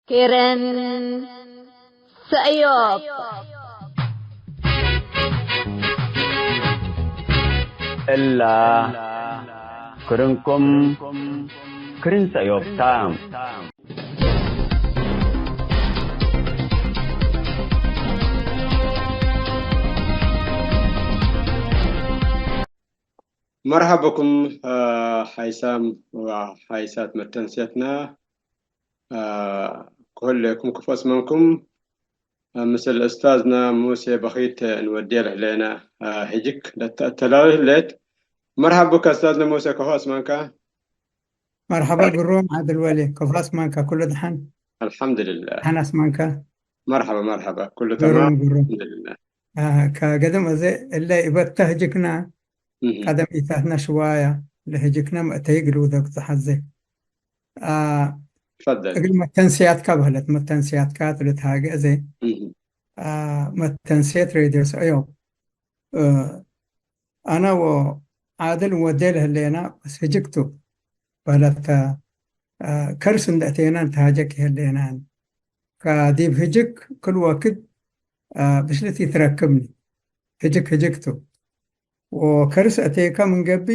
ክርን ሰእዮብ። እላ ክርንኩም ክርን ሰእዮብታ። መርሓበኩም ሓይሳም ሓይሳት መተንስየትና ክህለኩም ክፈስመንኩም ምስል እስታዝና ሙሴ በኺት እንወዲየ ለህለና ህጅክ ለተላልህለት። መርሓቡካ እስታዝና ሙሴ ከፈስመንካ። መርሓባ ግሩም ዓድል ወሌ ከፍራስ ማንካ ኩሉ ድሓን ኣልሓምዱልላህ። ሓናስ ማንካ መርሓባ መርሓባ ኩሉ ግሩም ተማም ግሩም ኣልሓምዱልላህ። ከገደም እዚ እለ ይበታ ህጅክና እህ፣ ቀደም ኢታትና ሽዋያ ለህጅክና መእተይ ግልውደ ክትሓዘ ተፈደል። እግል መተንስያትካ በህለት መተንስያትካ ትልትሃገ እዚ እህ፣ መተንስየት ሬድዮ ሰእዮ ኣና ወ ዓድል ወዴ ለህሌና በስ ህጅክቱ በህለተ ከርስ እንደእቴና እንተሃጀክ ይህሌናን ከዲብ ህጅክ ክል ወክድ ብሽልት ይትረክብኒ ህጅክ ህጅክቱ ወከርስ እቴካ ምንገቢ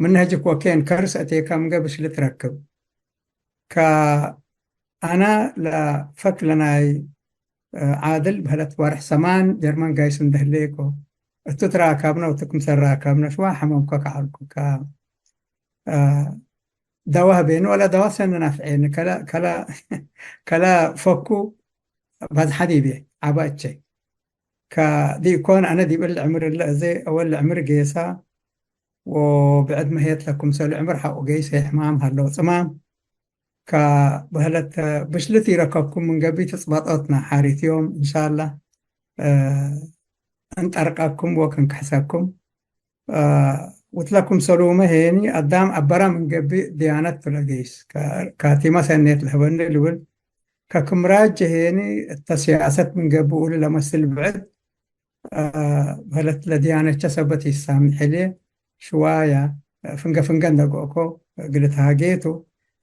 ምን ህጅክ ወኬን ከርስ እቴካ ምንገቢ ብሽልት ረክብ ከአና ለፈክ ለናይ ዓድል በህለት ዋርሕ ሰማን ጀርመን ጋይስ እንደህሌኮ እቱ ትራካብና ወትክም ሰራካብና ሽዋ ሐመምኮ ከዓልኩ ከ ደዋ ህቤኒ ወላ ደዋ ሰነ ናፍዔኒ ከላ ፈኩ ባዝሓ ዲቤ ዓባ እቸ ከዲእኮን ኣነ ዲብል ዕምር እለ እዘ ኣወል ዕምር ጌሳ ወብዕድ መሄት ለኩም ሰሉ ዕምር ሓቁ ገይሰ ሕማም ሃለው ጽማም ከበህለት ብሽልት ይረከብኩም ምን ገቢ ትጽባጦትና ሓሪት ዮም እንሻላ እንጠርቀኩም ወክንክሕሰኩም ውትለኩም ሰሉመ ሄኒ ኣዳም ኣበራ ምን ገቢ ድያነት ትለገይስ ካቲማ ሰኔት ለህበኒ ልብል ከክምራጅ ሄኒ እተ ሲያሰት ምን ገቢ ውል ለመስል ብዕድ በህለት ለድያነቸ ሰበት ይሳምሕልየ ሽዋያ ፍንገ ፍንገ እንደገእኮ ግልት ሃጌቱ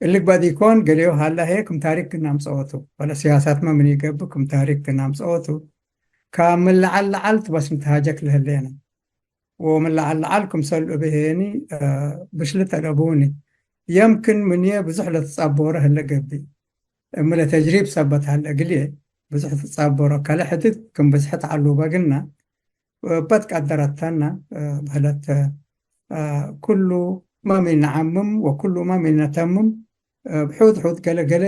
እልግ ባዲኮን ገሌዮ ሃላ ሄ ክም ታሪክ ግናምፀወቱ ወለ ሲያሳትመ ምን ይገብ ክም ታሪክ ግናምፀወቱ ካብ ምን ለዓል ለዓል ትበስም ተሃጀክ ለህሌነ ወምን ለዓል ለዓል ክምሰል እብሄኒ ብሽል ተለቡኒ የምክን ምንየ ብዙሕ ለትጻቦረ ህለ ገቢ እምለ ተጅሪብ ሰበት ሃለ እግልየ ብዙሕ ትጻቦረ ከለ ሕድት ክም ብዝሒ ተዓሉበ ግና በት ቀደረተና በህለት ኩሉ መም ነዓምም ወኩሉ መም ነተምም ብሑድ ሑድ ገለ ገለ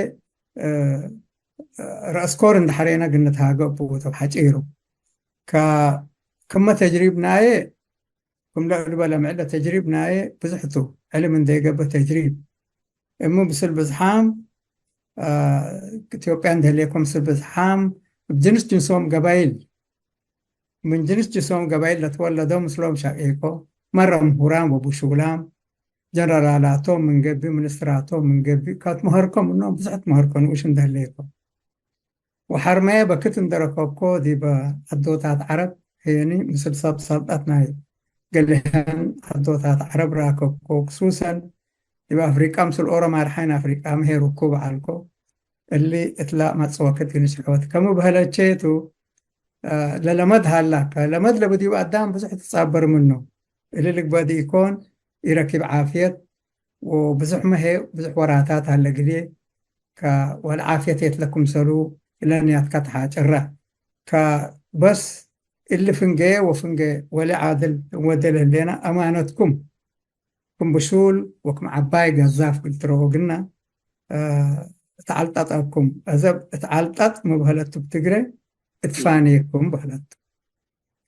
ረእስኮር እንዳሐሬና ግንትሃገቡ ተብ ሓጪሩ ክመ ተጅሪብ ናየ ክም ለእሉ በለ ምዕለ ተጅሪብ ናየ ብዙሕቱ ዕልም እንደይገበ ተጅሪብ እሙ ብስል ብዝሓም ኢትዮጵያ እንደህሌኮ ምስል ብዝሓም ብጅንስ ጅንሶም ገባይል ምን ጅንስ ጅሶም ገባይል ለተወለዶ ምስሎም ሻቄኮ መረ ምሁራም ወቡሹላም ጀነራላቶም ምን ገቢ ሚኒስትራቶም ምን ገቢ ካት መሀርኮም እኖም ብዙሕት መሀርኮ ንኡሽ እንደህሌኮ ወሐርመየ በክት እንደረከብኮ ዲበ ዐዶታት ዐረብ ሄኒ ምስል ሰብ ሰልጠት ናይ ገሌሀን ዐዶታት ዐረብ ራከብኮ ክሱሰን ዲበ አፍሪቃ ምስል ኦሮም አርሓይን አፍሪቃ ምሄ ርኩብ ዐልኮ እሊ እትላ መጽወክት ግንሽሖት ከሙ በህለቼቱ ለለመድ ሃላ ከለመድ ለብዲቡ አዳም ብዙሕ ትጻበር ምኑ እሊ ልግበ ዲኢኮን ኢረኪብ ዓፍየት ወብዙሕ መሄ ብዙሕ ወራታት ሃለ ግዜ ወልዓፍየት የትለኩም ሰሉ እለንያትካ ተሓጭራ ከበስ እሊ ፍንገየ ወፍንገ ወለ ዓድል ወደል ህሌና አማነትኩም ክም ብሹል ወክም ዓባይ ገዛፍ ግልትረዎ ግና እትዓልጣጠኩም እዘብ እትዓልጣጥ መብሀለቱ ብትግረ እትፋንየኩም በህለቱ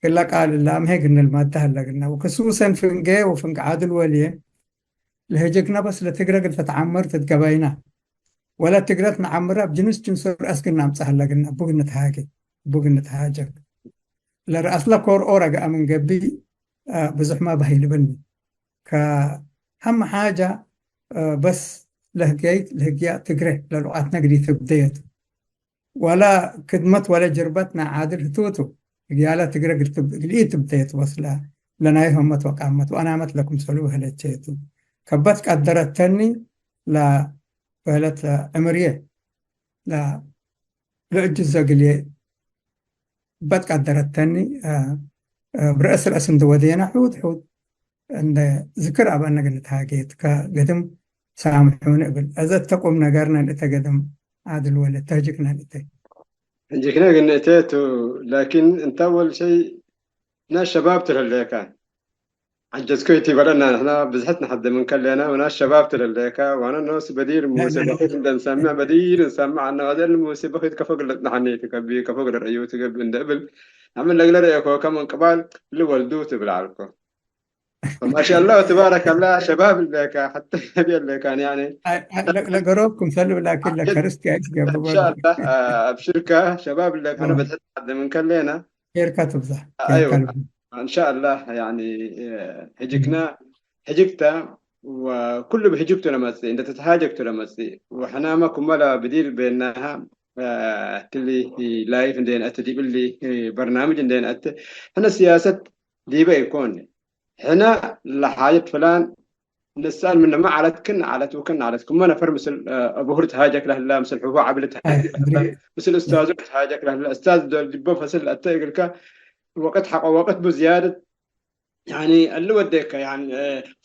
ክላ ቃል እላ ምሄ ግንል ማዳ ህለ ግና ወክሱሰን ፍንገ ወፍንገ ዓድል ወልየ ለህጀግና በስ ለትግረ ግል ተተዓመር ትትገባይና ወለ ትግረት ንዓምራ ብጅንስ ጅንሱ ርአስ ግና ኣምጻ ህለ ግና ቡግ ንትሃገ ቡግ ንትሃጀግ ለርአስለ ኮርኦ ረግአ ምን ገቢ ብዙሕ ማ ባሂ ልብኒ ከሀም ሓጃ በስ ለህገይት ለህግያ ትግረ ለሉቃት ነግዲ ትብደየት ወላ ክድመት ወለ ጅርበት ናይ ዓድል ህትውቱ ህግያለ ትግረ ግልኢ ትብደየት ወስላ ለናይ ሆመት ወቃመት ወአናመት ለክምሰሉ በህለቸየቱ ከበት ቀደረተኒ ላ በለት ዕምርየ ለእጅ ዘግልየ በጥቃ ደረተኒ ብረእስ ረእስ እንተወደየና ሕውት ሕውት እንደ ዝክር ኣበነ ግን ተሃጌት ከገድም ሳምሑን እብል። እዘ ተቁም ነገር ነልእተ ገድም ኣድል ወለ ተህጅክ ነልእተ ሕጅክነ ግን እተ ቱ ላኪን እንታ ወል ሸይ ና ሸባብ ትለለካ ዓጀዝኮ ይትበለና ንሕና ብዝሕት ንሓደም እንከለና ወና ሸባብ ትለለካ ዋና ነውስ በዲር ሙሴ በኺት እንደንሰምዕ በዲር እንሰምዕ ኣናዋዘል ሙሴ በኺት ከፎ ግለጥ ንሓኒ ትከቢ ከፎ ግለጥ እዩ ትገቢ እንደ እብል ኣምን ለግለ ረእየኮ ከም እንቅባል ልወልዱ ትብል ዓልኮ ማሻላ ተባረከላ ሸባብ ለካ ሓተ ነቢ ለካ ያኔ ለገሮብኩም ሰሉ ላኪን ለከርስቲያን ገቡ ማሻላ ኣብሽርካ ሸባብ ለካ በትሕት ዓደም እንከለና ጌርካ ትብዛሕ ኣይዋ እንሻላ ያኒ ሕጅክና ሕጅክታ ኩሉ ብሕጅክቱ ለመጽእ እንደ ተተሃጀክቱ ለመጽእ ወሕናማ ኩመላ ብዲል ቤናሃ ትሊ ላይፍ እንደን ኣተ ዲብሊ በርናምጅ እንደን ኣተ ሕነ ስያሰት ዲበ ይኮን ሕነ ለሓጀት ፍላን ንስኣል ምንማ ዓለትክን ዓለት ውክን ዓለት ኩመ ነፈር ምስል ብሁር ተሃጀክ ለህላ ምስል ሕሁ ዓብል ተሃጀክ ለህላ ምስል እስታዙ ተሃጀክ ለህላ እስታዝ ዲቦ ፈስል ኣተ እግልካ ወቅት ሓቆ ወቅት ብዝያደት ያኒ እሊ ወደከ ያን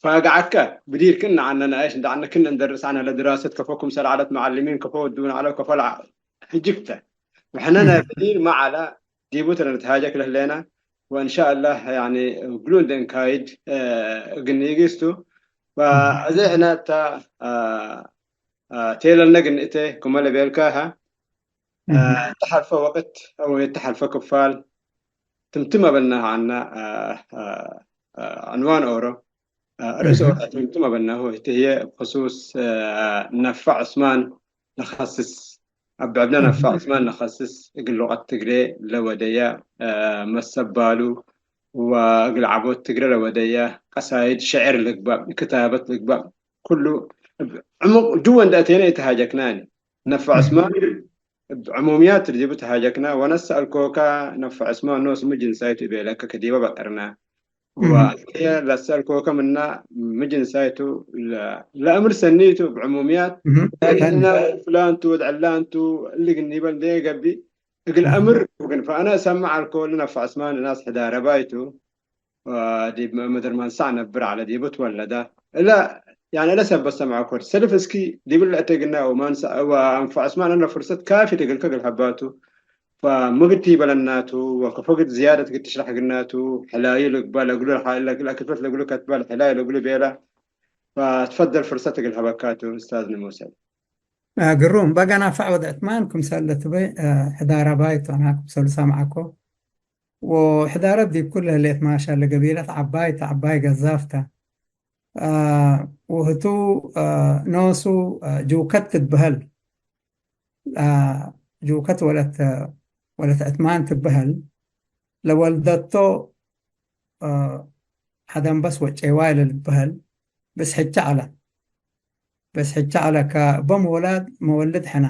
ፋጋዓከ ብዲርክን ንዓነ ንኣየሽ እንዳ ዓነክን እንደርስ ዓነ ለድራሰት ከፎኩም ሰልዓለት መዓልሚን ከፎ ወዱን ዓለ ከፎ ለዓ ሕጅክተ ምሕነ ናይ ብዲር መዓላ ዲቡ ተነትሃጀክ ለህሌና ወእንሻ ኣላህ ያኒ ግሉ እንደንካይድ እግን ይግስቱ እዚ ሕነ እታ ቴለልነ ግን እተ ኩመ ለቤልካሃ እተሓልፈ ወቅት ወይ እተሓልፈ ክፋል ትምትም ኣበልናሃ ዓና ዕንዋን ኦሮ ርእሲ ኦሮ ትምትም ኣበልናሁ እቲ ህየ ብክሱስ ነፋዕ ዑስማን ነኸስስ ኣብ ብዕብነ ነፋዕ ዑስማን ነኸስስ እግል ሉቀት ትግሬ ለወደያ መሰባሉ ወእግል ዓቦት ትግሬ ለወደያ ቀሳይድ ሽዕር ልግባእ ክታበት ልግባእ ኩሉ ዕሙቅ ጅወ እንደ ኣተና የተሃጀክናኒ ነፋዕ ዑስማን ዕሙምያት ዲቡ ተሃጀክና ወነሰ ኣልኮካ ነፋዕ ዑስማን ኖስ ምጅንሳይቱ ቤለከ ከዲበ በጠርና ወአንተ ለሰልኮከ ምና ምጅንሳይቱ ለእምር ሰኒቱ ብዕሙምያት ላኪንና ፍላንቱ ወድዕላንቱ እልግ ኒበል ደገቢ እግል አምር ግን ፈአነ እሰምዕ አልኮ ለነፋዕ ዑስማን እናስ ሕዳረባይቱ ዲብ ምድር መንሳዕ ነብር አለ ዲቡ ትወለደ እለ ያነ እለ ሰበት ሰምዐ ኮድ ሰልፍ እስኪ ዲብል ለእተግና ወማንሳ ወአንፋዕ ዑስማን እነ ፍርሰት ካፊ ትግልከ እግል ሀባቱ ፈምግድ ቲበለናቱ ወከፎግድ ዝያደት ግድ ትሽረሕ ግናቱ ሕላዩ ልግባ ለግሉ ለክፈት ለግሉ ከትባል ሕላዩ ለግሉ ቤላ ፈትፈደል ፍርሰት እግል ሀበካቱ እስታዝ ንመውሰድ ግሩም በገና ፋዕ ወደ ዕትማን ክምሰል ለትበ ሕዳራ ባይቶ አና ክምሰሉ ሰምዓኮ ወሕዳረት ዲብ ኩለ ህሌት ማሻ ለገቢለት ዓባይ ተዓባይ ገዛፍተ ውህቱ ኖሱ ጅውከት ትትበሀል ጅውከት ወለት ወለት ዕትማን ትበሀል ለወልደቶ ሓደ ኣንበስ ወጨዋይ ለልበሀል ብስ ሕቻ ዓለ በስ ሕቻ ዓለ ከቦም ወላድ መወልድ ሕና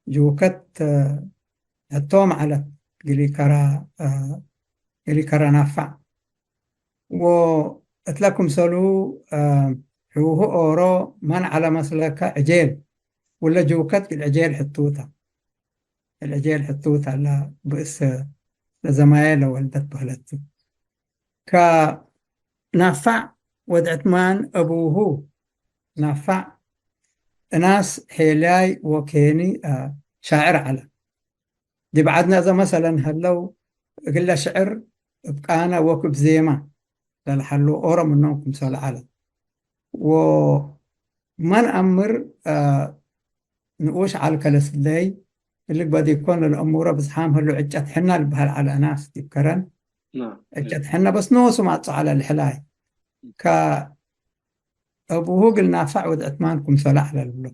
ጅውከት ሕቶም ዓለት ግሊ ከራ ግሊ ከራ ናፋዕ ወእትለ ክምሰሉ ሕውሁ ኦሮ መን ዓለ መስለከ ዕጄል ውለ ጅውከት ግል ዕጄል ሕቱታ ግል ዕጄል ሕቱታ ላ ብእስ ለዘማየ ለወልደት በህለቱ ከናፋዕ ወድ ዕትማን አቡሁ ናፋዕ እናስ ሄልያይ ወኬኒ ሻዕር ዓለ ዲብ ዓድና እዘ መሰለን ሀለው እግለ ሽዕር እብ ቃነ ወክብ ዜማ ለልሓሉ ኦሮ ምኖም ክምሰል ዓለ ወመን አምር ንኡሽ ዓል ከለስለይ እልግ በዲኮን ለልአሙረ ብዝሓም ህሉ ዕጨት ሕና ልበሃል ዓለ እናስ ዲብ ከረን ዕጨት ሕና በስ ኖሱ ማጹ ዓለ ልሕላይ ከእቡሁ ግል ናፋዕ ወድ ዕትማን ክምሰለ ዓለ ልብሎ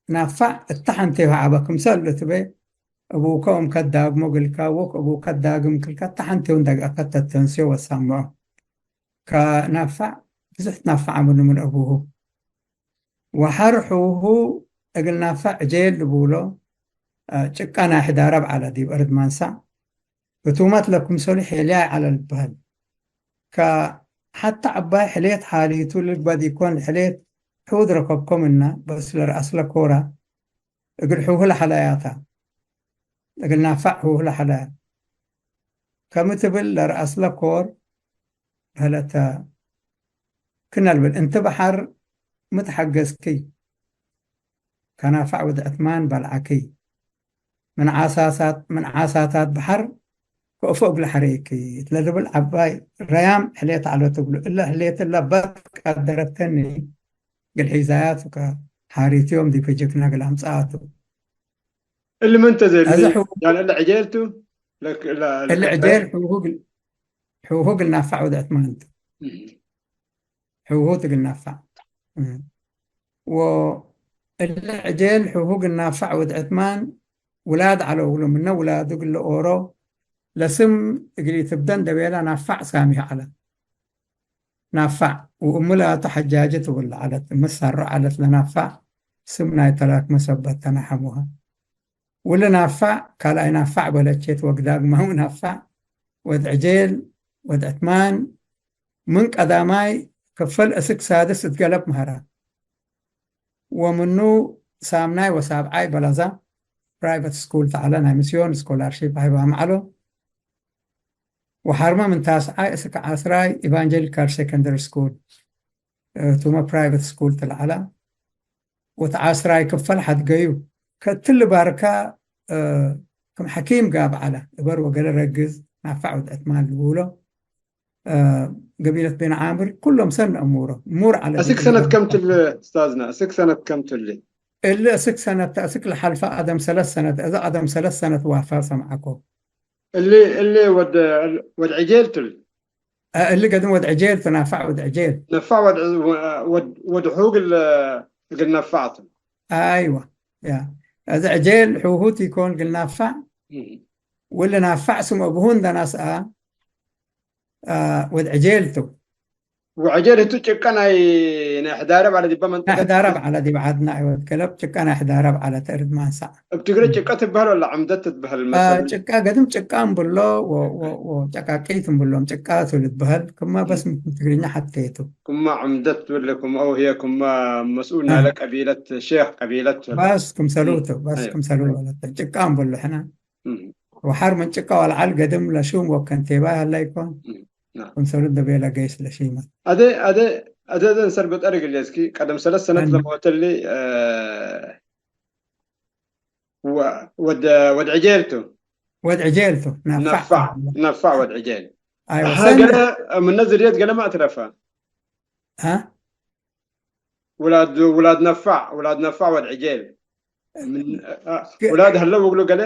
ወናፋዕ እታ ሓንቴ ዓበ ክምሰል ልትቤ እቡከ እም ከዳግሞ ግልካ ወክ እቡከ ዳግም ክልካ እታ ሓንቴውን ደግአከ ተተንስዮ ወሳምዖ ከናፋዕ ብዙሕ ትናፋዕ ምኑ ምን እቡሁ ወሐር ሕውሁ እግል ናፋዕ ዕጄል ልብሎ ጭቃ ናይ ሕዳረብ ዓለ ዲብ እርድ ማንሳዕ ህቱመት ለክምሰሉ ሔልያይ ዓለ ልበሀል ከ ሓታ ዓባይ ሕሌት ሓሊቱ ልግበድ ይኮን ሕሌት ሕውድ ረከብኮም እና በስ ለርኣስለ ኮራ እግል ሕውህ ለሓላያታ እግል ናፋዕ ሕውህ ለሓላያ ከም ትብል ለርኣስለ ኮር በህለተ ክነልብል እንቲ በሓር ምትሓገዝክይ ከናፋዕ ወድዕትማን ባልዓክይ ምን ዓሳሳት ምን ዓሳታት በሓር ከእፎ እግል ሓረይክይ እትለድብል ዓባይ ረያም ሕሌት ዓሎ ትብሉ እለ ሕሌት እለ በት ቀደረተኒ ግል ሒዛያቱ ከ ሓሪትዮም ዲፈጀክና ግል ኣምጻኣቱ እሊ ምን ተዘሊ ያን እለ ዕጀልቱ እለ ዕጀል ሕውሁ ግል ናፋዕ ወድዕትማን ሕውሁ ትግል ናፋዕ ወእለ ዕጀል ሕውሁ ግል ናፋዕ ወድዕትማን ውላድ ዓለ ውሉ ምነ ውላዱ ግለ ኦሮ ለስም እግሊ ትብደን ደቤላ ናፋዕ ሳሚህ ዓለ ናፋዕ ወእሙ ለኣቱ ሓጃጅ ትብል ዓለት ምስ ሳሮ ዓለት ለናፋዕ ስም ናይ ተላክመ ሰበት ተናሐሙሃ ውል ናፋዕ ካልኣይ ናፋዕ በለቼት ወግዳግማዊ ናፋዕ ወድዕጄል ወድዕትማን ምን ቀዳማይ ክፈል እስክ ሳድስ እትገለብ ምህራ ወምኑ ሳምናይ ወሳብዓይ በላዛ private school ተዓለ ናይ ሚስዮን scholarship ሃይባ ማዕሎ ወሓርማ ምን ታስዓይ እስክ ዓስራይ evangelical secondary school ቱመ private school ትልዓላ ወተዓስራይ ክፈል ሓድገዩ ከትል ባርካ ከም ሓኪም ጋብ ዓላ እበር ወገለ ረግዝ ናፋዕ ወድዕትማን ልብሎ ገቢለት ቤን ዓምር ኩሎም ሰን እሙሮ ሙር ዓለ እስክ ሰነት ከም ትል ስታዝና እስክ ሰነት ከም ትል እሊ እስክ ሰነት እስክ ለሓልፋ ቀደም ሰለስ ሰነት እዛ ቀደም ሰለስ ሰነት ዋፋ ሰምዓኮ እሊ እሊ ወድ ወድ ዕጄል ትል እሊ ገድም ወድ ዕጄል ትናፋዕ ወድ ዕጄል ነፋዕ ወድ ወድ ሑግ እግል ነፋዕ ትል ኣይዋ ያ እዚ ዕጄል ሕውሁት ይኮን ግል ናፋዕ ወለ ናፋዕ ስም ኣብሁ እንደናስኣ ወድ ዕጄል ቱ ወዕጀል ህቱ ጭቃ ናይ ናይ ሕዳረ ባለ ዲባ መንጠቀ ሕዳረ በዓላ ዲብ ዓድና ኣይወት ገለብ ጭቃ ናይ ሕዳረ በዓላ ተእርድ ማንሳዕ ኣብ ትግረ ጭቃ ትበሃል ወላ ዕምደት ትበሃል መሰል ጭቃ ገድም ጭቃ እምብሎ ጨቃቂት እምብሎም ጭቃ ትብል ትበሃል ክማ በስ ትግርኛ ሓተየቱ ኩማ ዕምደት ትብል ኩማ ኣውህየ ኩማ መስኡል ናለ ቀቢለት ሼክ ቀቢለት በስ ክምሰሉ በስ ክምሰሉ በለተ ጭቃ እምብሎ ሕና ወሓር መንጭቃ ዋልዓል ገድም ለሹም ወከንቴባ ያላ ይኮን ከምሰሉ ደቤላ ገይስ ለሽመት ኣደ ኣደ ኣደ ዘን ሰር በጠር ግሌ እስኪ ቀደም ሰለስተ ሰነት ለመወተሊ ወድ ወድ ዕጄልቱ ወድ ዕጄልቱ ነፋዕ ነፋዕ ወድ ዕጄል ገለ ምነ ዝድየት ገለ ማእትረፋ ውላድ ውላድ ነፋዕ ውላድ ነፋዕ ወድ ዕጄል ውላድ ህለው እግሉ ገለ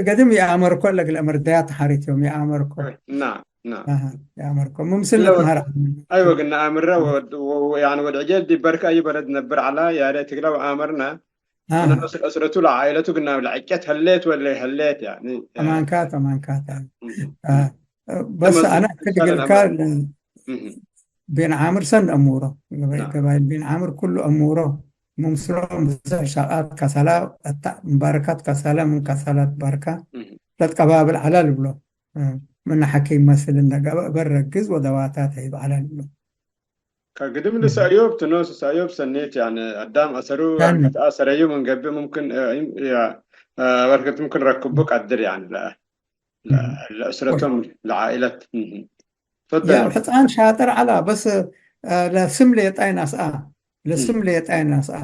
ገድም የኣመርኮ ለግለ መርዳያ ተሓሪት እዮም የኣመርኮ ና ና የኣመርኮ ምምስል ለትማር ኣይወ ግን ኣምረ ወድ ዕጀል ዲበርካ እዩ በለድ ነብር ዓላ ያለ ትግለው ኣመርና ኣስረቱ ለዓይለቱ ግና ለዕጨት ህሌት ወለ ህሌት ያ ተማንካት ተማንካት በስ ኣነ ክድግልካ ቤን ዓምር ሰን እምውሮ ገባይል ቤን ዓምር ኩሉ እምውሮ ሙምስሎ ብዙሕ ሻቃት ካሳላ እታ ምባረካት ካሳላ ምን ካሳላት ባርካ ለትቀባብል ዓላ ልብሎ ምን ሓኪም መስል እንደገበ እበር ረግዝ ወደዋታት ሂብ ዓላ ልብሎ ከግድም ልሰእዮብ ትኖ ስሰእዮብ ሰኔት ያን ኣዳም ኣሰሩ ኣሰረዩ ምን ገብእ ሙምክን በርክት ሙምክን ረክቡ ቀድር ያን ለእስረቶም ለዓኢለት ሕፃን ሻጥር ዓላ በስ ለስም ሌጣይ ናስኣ ለስም ሌጣይ ናስኣ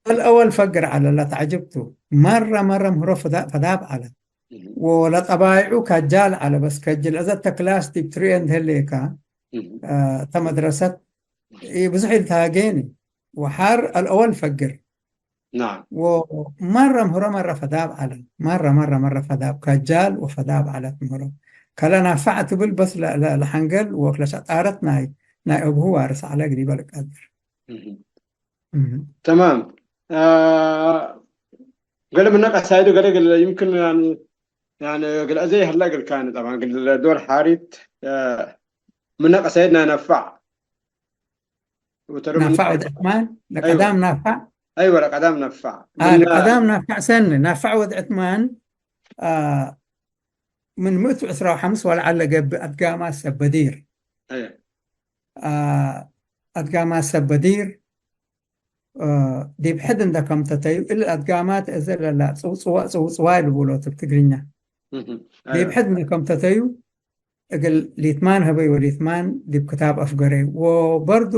الأول فقر على لا تعجبتو مرة مرة مهرو فداب على ولا طبايعو كجال على بس كجل إذا تكلاس تبتري عند هليكا تمدرسة ብዙሕ ኢልትሃገኒ ወሓር ኣልኣወል ፈግር نعم ومرة مهرة مرة فداب على مرة مرة مرة فداب كجال وفداب على مهرة كلا نافع تبل بس لحنقل وكلا شطارت ناي ناي أبوه وارس على قريبا لقدر تمام ገለ ምነ ቀሳይዱ ገለ ገለ يمكن ገለ እዘይ ይህላ እግልካ طبعا ዶር ሓሪት ምነ ቀሳይድ ናይ ነፋዕ ናፋዕ ወድዕትማን ለቀዳም ናፋዕ ኣይወ ለቀዳም ነፋዕ ለቀዳም ናፋዕ ሰኒ ናፋዕ ወድዕትማን ምን ምእቱ ዕስራ ወሓምስ ዋልዓለ ገብእ ኣድጋማ ሰበዲር ኣድጋማት ሰብ በዲር ዲብ ሕድ እንደ ከምተተዩ እል ኣድጋማት እዘ ለላ ጽውጽዋ ጽውጽዋ ይልብሎ ትብ ትግርኛ። ዲብ ሕድ እንደ ከምተተዩ እግል ሊትማን ህበይ ወሊትማን ዲብ ክታብ ኣፍገረዩ ወበርዱ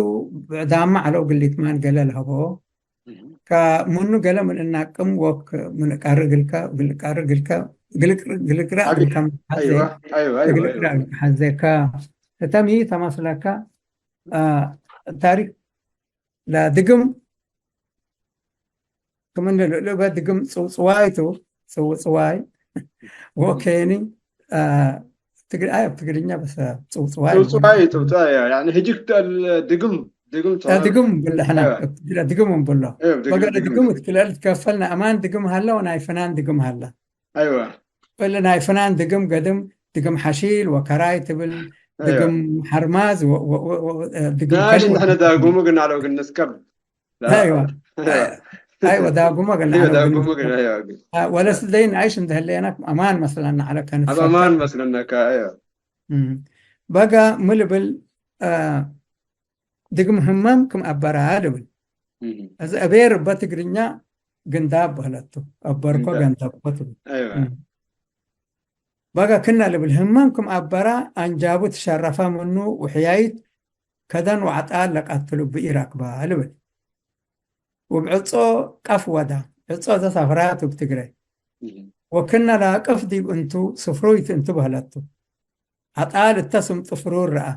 ብዕዳማ ዓለው እግል ሊትማን ገለ ለህቦ ከምኑ ገለ ምን እናቅም ወክ ምን እቃርግ እልካ ግልቃርግ እልካ ግልቅራቅ እልካ ምሓዘ ግልቅራቅ እልካ ሓዘካ እተሚ ተመስለካ ታሪክ ለድግም ክምን ልእልበ ድግም ጽውጽዋይቱ ጽውጽዋይ ወከኒ ትግርኛ በሰ ጽውጽዋይ ጽውጽዋይ ጽውጽዋይ ህጅግ ድግም ድግም ድግም ብሎ ሕና ድግም እንብሎ በገለ ድግም ክትክልአል ትከፈል ናይ ኣማን ድግም ሃላ ወናይ ፍናን ድግም ሃላ ኣይዋ በለ ናይ ፍናን ድግም ገድም ድግም ሓሺል ወከራይ ትብል ድግም ሓርማዝ ድግም ናሽ እንድሕነ ዳጉሙ ግን ኣለው ግን ንስከብ ኣይዋ ኣይዋ ዳጉሞ ግን ዳጉሙ ግን ወለስ ደይ ንኣይሽ እንተህለየና ኣማን መስለና ዓለካ ኣብ ኣማን መስለናካ እዮ በጋ ምልብል ድግም ህመም ክም ኣበራ ልብል እዚ እቤር በትግርኛ ግንዳብ በህለቱ ኣበርኮ ገንተብኮ ትብል በጋ ክና ልብል ህመም ክም ኣበራ ኣንጃቡ ትሸረፋ ምኑ ውሕያይት ከደን ዋዕጣ ለቃትሉ ብኢራክባ ልብል ውብዕጾ ቀፍ ወዳ ዕጾ ዘሳፍራቱ ብትግረ ወክና ላቅፍ ዲብ እንቱ ስፍሩይት እንቱ በህለቱ ዓጣል እተ ስም ጥፍሩር ረኣ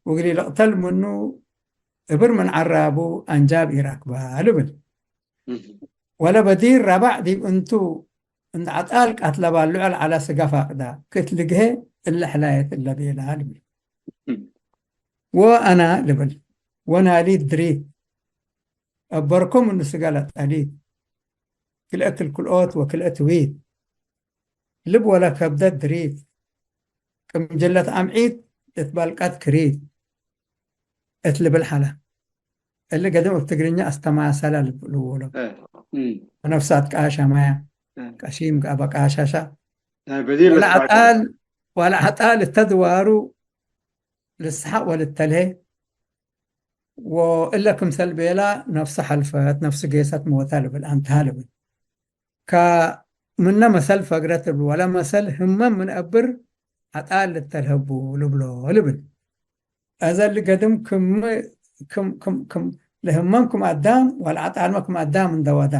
ውግሊ ልቕተል ምኑ እብር ምን ዓራቡ ኣንጃብ ኢራክባ ልብል ወለ በዲር ረባዕ ዲብ እንቱ እንደ ዓጣል ቃትለባ ልዑል ዓላ ስጋ ፋቅዳ ክትልግሄ እለ ሕላየት እለ ቤላ ልብል ወአና ልብል ወናሊት ድሪት ኣበርኮ ምኑ ስጋ ለጠሊት ክልአት ልክልኦት ወክልአት ዊት ልብ ወለ ከብደት ድሪት ቅምጅለት ኣምዒት እት ባልቃት ክሪት እት ልብል ሓላ እሊ ገድም እብ ትግርኛ ኣስተማሰላ ልብልዎ ሎ ነፍሳት ቃሻ ማያ ቀሺም በቃሻሻ ዋላ ዓጣል እተድዋሩ ልስሓቅ ወልተልሄ ወእለ ክምሰል ቤላ ነፍሱ ሓልፈት ነፍሱ ጌሰት ሞታ ልብል ኣንትሃ ልብል ከምነ መሰል ፈግረት ልብል ወላ መሰል ህመም ምን እብር ዓጣል ልተልሀቡ ልብሎ ልብል እዘ ልገድም ክም ለህመም ክም ኣዳም ዋላ ዓጣልመ ክም ኣዳም እንደወዳ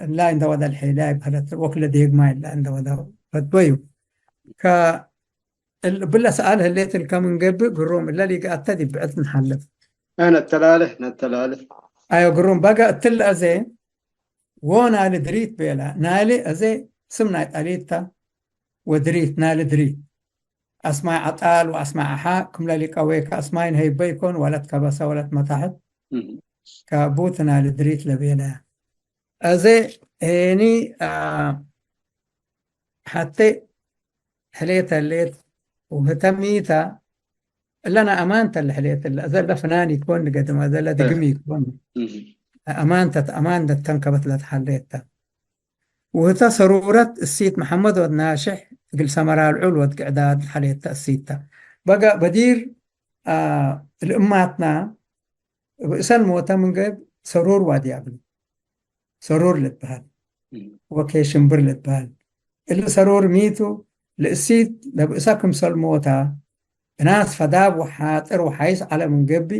እላይ እንደወዳ ልሒላ ይበህለት ወክለ ዴግማ ይላ እንደወዳ ፈትወዩ ብለ ሰኣል ህሌት ልከም እንገብእ ግሩም እለ ሊግኣተ ዲብዕት ንሓልፍ ነተላልሕ ነተላልሕ ኣዮ ግሩም በጋ እትለ እዜ ወ ናሊ ድሪት ቤላ ናሊ እዜ ስም ናይ ጠሊታ ወድሪት ናሊ ድሪት ኣስማይ ዓጣል ወኣስማይ ኣሓ ክምለ ሊቀ ወይከ ኣስማይ ንሀይበ ይኮን ወለት ከበሰ ወለት መታሕት ከቡት ናሊ ድሪት ለቤላ እዜ ሄኒ ሓቴ ሕሌት ህሌት ውህተ ሚታ እለና ኣማንተ ለሕሌት እለ እዘለ ፍናን ይኮን ገድማ ዘለ ድግም ይኮን ኣማንተ ኣማንተ ተንከበት ለትሓሌታ ውህተ ሰሩረት እሲት መሐመድ ወድ ናሽሕ እግል ሰመራ ልዑል ወድ ግዕዳድ ሓሌታ እሲታ በጋ በዲር ልእማትና ብእሰን ሞተ ምንገብ ሰሩር ዋዲ ኣብሉ ሰሩር ልትበሃል ወኬ ሽምብር ልትበሃል እሊ ሰሩር ሚቱ ልእሲት ለብእሳ ክምሰል ሞታ እናስ ፈዳብ ወሓጥር ወሓይስ ዓለ ምንገቢ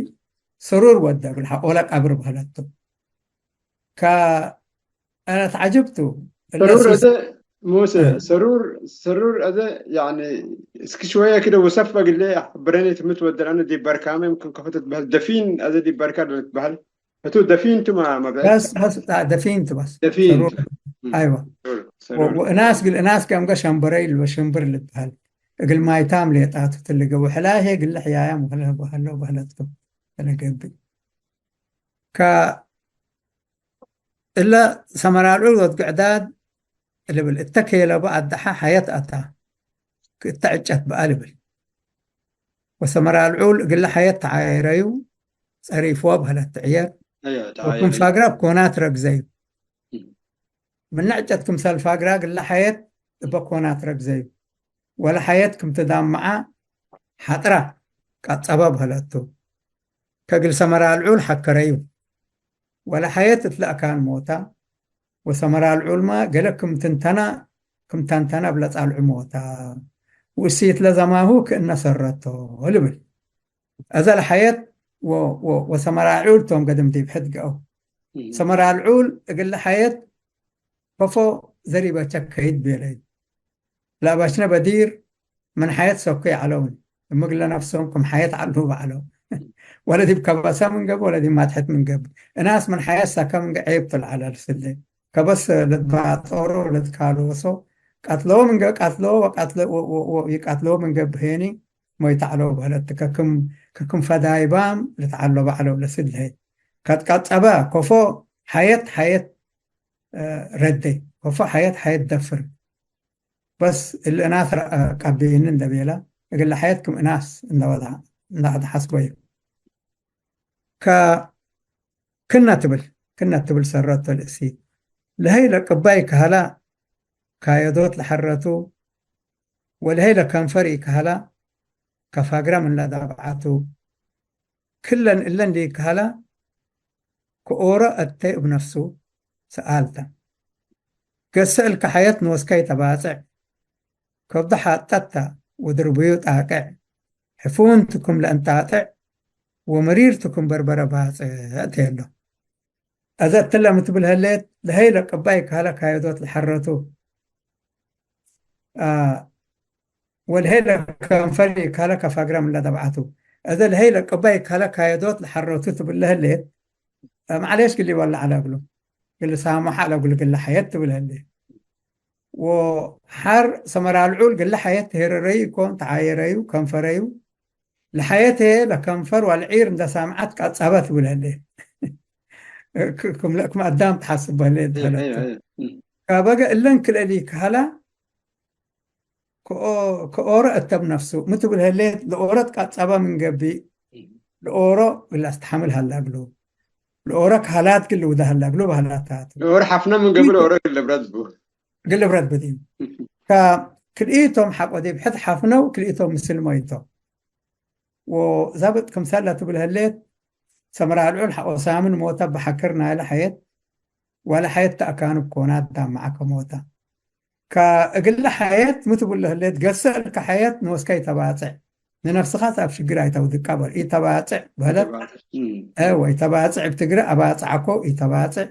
ሰሩር ወደ ብልሓ ኦላ ቀብር በህለቱ ከ ኣነ ተዓጅብቱ ሰሩር እዘ ሙሴ ሰሩር ሰሩር እዘ ያኒ እስኪ ሽወየ ክደ ወሰፍ በግሌ ብረኔ ትምት ወደላነ ዲበርካመ ምክን ከፈተት በህል ደፊን እዘ ዲበርካ ደለት በህል እቱ ደፊንቱ ማ መብዕድ በስ በስ ደፊንቱ በስ ደፊንቱ ኣይዋ እናስ ግል እናስ ከምገ ሸምበረ ይልበ ሽምብር ልበሃል እግል ማይታም ሌጣቱ ትልገ ውሕላሄ ግል ሕያያ ምክለ በህሎ በህለትኩም ተለገብእ እለ ሰመራልዑ ወትግዕዳድ ልብል እተ ኬለቡ ኣድሓ ሓየት ኣታ ክእተ ዕጨት በኣ ልብል ወሰመራልዑል እግለ ሓየት ተዓየረዩ ጸሪፍዎ በህለት ትዕየር ወክም ፋግራ ኮናት ረግዘዩ ምነ ዕጨት ክምሰል ፋግራ ግለ ሓየት እበ ኮናት ረግዘዩ ወለ ሓየት ክምትዳምዓ ሓጥራ ቃጸባ በህለቱ። ከግል ሰመራ ልዑል ሓከረዩ። ወለ ሓየት እትለእካን ሞታ፣ ወሰመራ ልዑልማ ገለ ክም ትንተና፣ ክም ታንተና ብለጻልዑ ሞታ። ውእሲት ለዘማሁ ክእነ ሰረቶ ልብል። እዛ ለሓየት ወ-፣ ወ-፣ ወሰመራ ልዑል ቶም ገደም ዲብ ሕድገው። እም። ሰመራ ልዑል እግል ለሓየት ከፎ ዘሪበቸ ከይድ ቤለዩ። ለአባሽነ በዲር ምን ሓየት ሰኩ ይዓለውን። እምግ ለነፍሶም ክም ሓየት ዓሉ በዓለው። ወለ ዲብ ከበሰ ምን ገብ፣ ወለ ዲብ ማትሐት ምን ገብ። እናስ ምን ሓየት ሰከ ምን ገ ዔብ ትልዓለ ልስለ። ከበስ ለትባጦሮ፣ ለትካሎሶ፣ ቀትለዎ ምን ገ-፣ ቀትለዎ ወቀትለ-፣ ወ-፣ ወ-፣ ወ-፣ ይቀትለዎ ምን ገብ ሄኒ ሞይት ዓለው በህለት። ከክም፣ ከክም ፈዳይባም ልትዓሎ በዓለው ለስለ። ከትቀጸበ ኮፎ ሓየት፣ ሓየት፣ እ፣ ረደይ። ኮፎ ሓየት፣ ሓየት ደፍር። በስ እሊ እናስ ረ-፣ ቀቢኒ እንደ ቤላ፣ እግለ ሓየት ክም እናስ እንደ ወዳ፣ እንደ ወዳ ሓስቦ እዩ። ከ-፣ ክነ ትብል፣ ክነ ትብል ሰረቶ ልእሲ። ለሀይ ለቅባይ ከሃላ ካየዶት ለሐረቱ፣ ወለሀይ ለከንፈር ኢከሃላ ከፋግራ ምን ለዳብዓቱ። ክለን እለን ዲከሃላ ከኦረ እተ እብ ነፍሱ ሰኣልተ። ገሰ እልከ ሓየት ኖስከይ ተባጽዕ፣ ከብዶ ሓጠታ ወድርብዩ ጣቅዕ፣ ሕፉን ትኩም ለእንጣጥዕ፣ ወመሪር ትኩም በርበረ ባጽዕ እቴሎ። አዘ እትለ ምትብል ህሌት ለሀይ ለቅባይ ከሃለ ካየዶት ለሐረቱ። አ፣ ወለሀይ ለከንፈር ኢከሃለ ከፋግራ ምን ለደብዓቱ። አዘ ለሀይ ለቅባይ ከሃለ ካየዶት ለሐረቱ ትብል ለህሌት፣ አ፣ ማዕሌሽ ግሊ ወላ ዐለ እግሉ። ግሊ ሳሙሕ ዐለ እግሉ ግሊ ሐየት ትብል ህሌት። ወሐር ሰመራ ልዑል ግሊ ሐየት ተሄረረዩ ኢኮን ተዓየረዩ ከንፈረዩ። ለሐየት ለከንፈር ዋልዒር እንደ ሳምዓት ቀጸበት ትብል ህሌት። ክ-፣ ክም ለ-፣ ክም አዳም ተሐስብ በህሌት እየ፣ እየ፣ ተፈለጠ። እየ። እም። ካበገ እለን ክልኤሊ ከሃላ ከኦ-፣ ከኦሮ እተብ ነፍሱ ምትብል ህሌት ለኦሮ ትቃጸባ ምን ገቢ እም። ለኦሮ ግላ አስተሐምል ሃላ እግሉ። ለኦሮ ከሃላት ግል ውዳ ሃላ እግሉ ባህላታት። ለኦሮ ሐፍነ ምን ገቢ ለኦሮ ግል ብረት ቡ። ግል ብረት ብዲም። እም። ከ-፣ ክልኢቶም ሐቆ ዲብ ሕድ ሐፍነው ክልኢቶም ምስል ሞይቶ። ወዛብጥ ክምሰል ለትብል ህሌት ሰምራ ልዑል ሐቆ ሳምን ሞተ በሐክር ናይለ ሐየት ወለ ሐየት ተአካኑ ኮናት ዳመዐ ከሞተ። ከእግለ ሐየት ምትብሎ ህሌት ገሰ እልከ ሐየት ንወስከ ኢተባጽዕ። ንነፍስኻ ኣብ ሽግር ኣይተውድቃ በል። ኢተባጽዕ በህለት። ኢተባጽዕ። እም። እወ፣ ኢተባጽዕ ብትግረ አባጽዓኮ ኢተባጽዕ።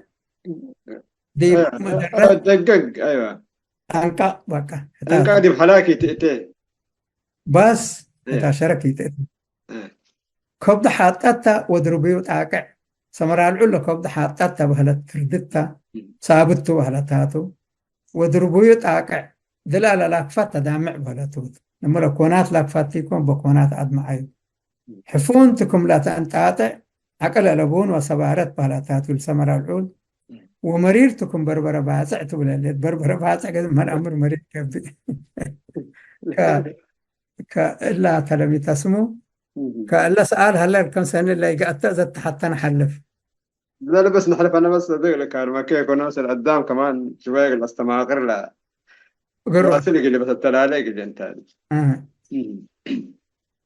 ዲብ እ፣ መደረት እ፣ ደገግ፣ አይዋ። ጠንቃ በቃ። ጠንቃ ዲብ ሐላኪ ትእቴ። በስ እየ። እታ ሸረክ ይትእቲ። እየ። ከብዱ ሓጠታ ወድርብዩ ጣቅዕ። ሰመራ ልዑል ለከብዱ ሓጠታ በህለት ትርድታ እም። ሳብቱ በህለታቱ። ወድርብዩ ጣቅዕ ድላ ለላክፋት ተዳምዕ በህለቱ። እምረ ኮናት ላክፋት ይኮን በኮናት አድመዓዩ። ሕፉን ትኩም ላተአንጣጥዕ ዓቅል አለቡን ወሰባረት በህለታቱ ልሰመራ ልዑል። ወመሪር ትኩም በርበረ ባጽዕ ትብል ህሌት። በርበረ ባጽዕ ገ መን አምር መሪር ገብእ። ከ-፣ ከእላ ተለሚተ ስሙ፣ እም። ከእላ ሰኣል ሀለ ከም ሰኒ ለይገአተ ዘተሐተነ ሐልፍ። لا، لا، بس نحلف أنا بس أدق لك، ما كيف يكون نفس العدام كمان شوية الأستماقر لا. ግሮ። راسل يقول لي بس التلالة يقول لي أنت. እህ። እም.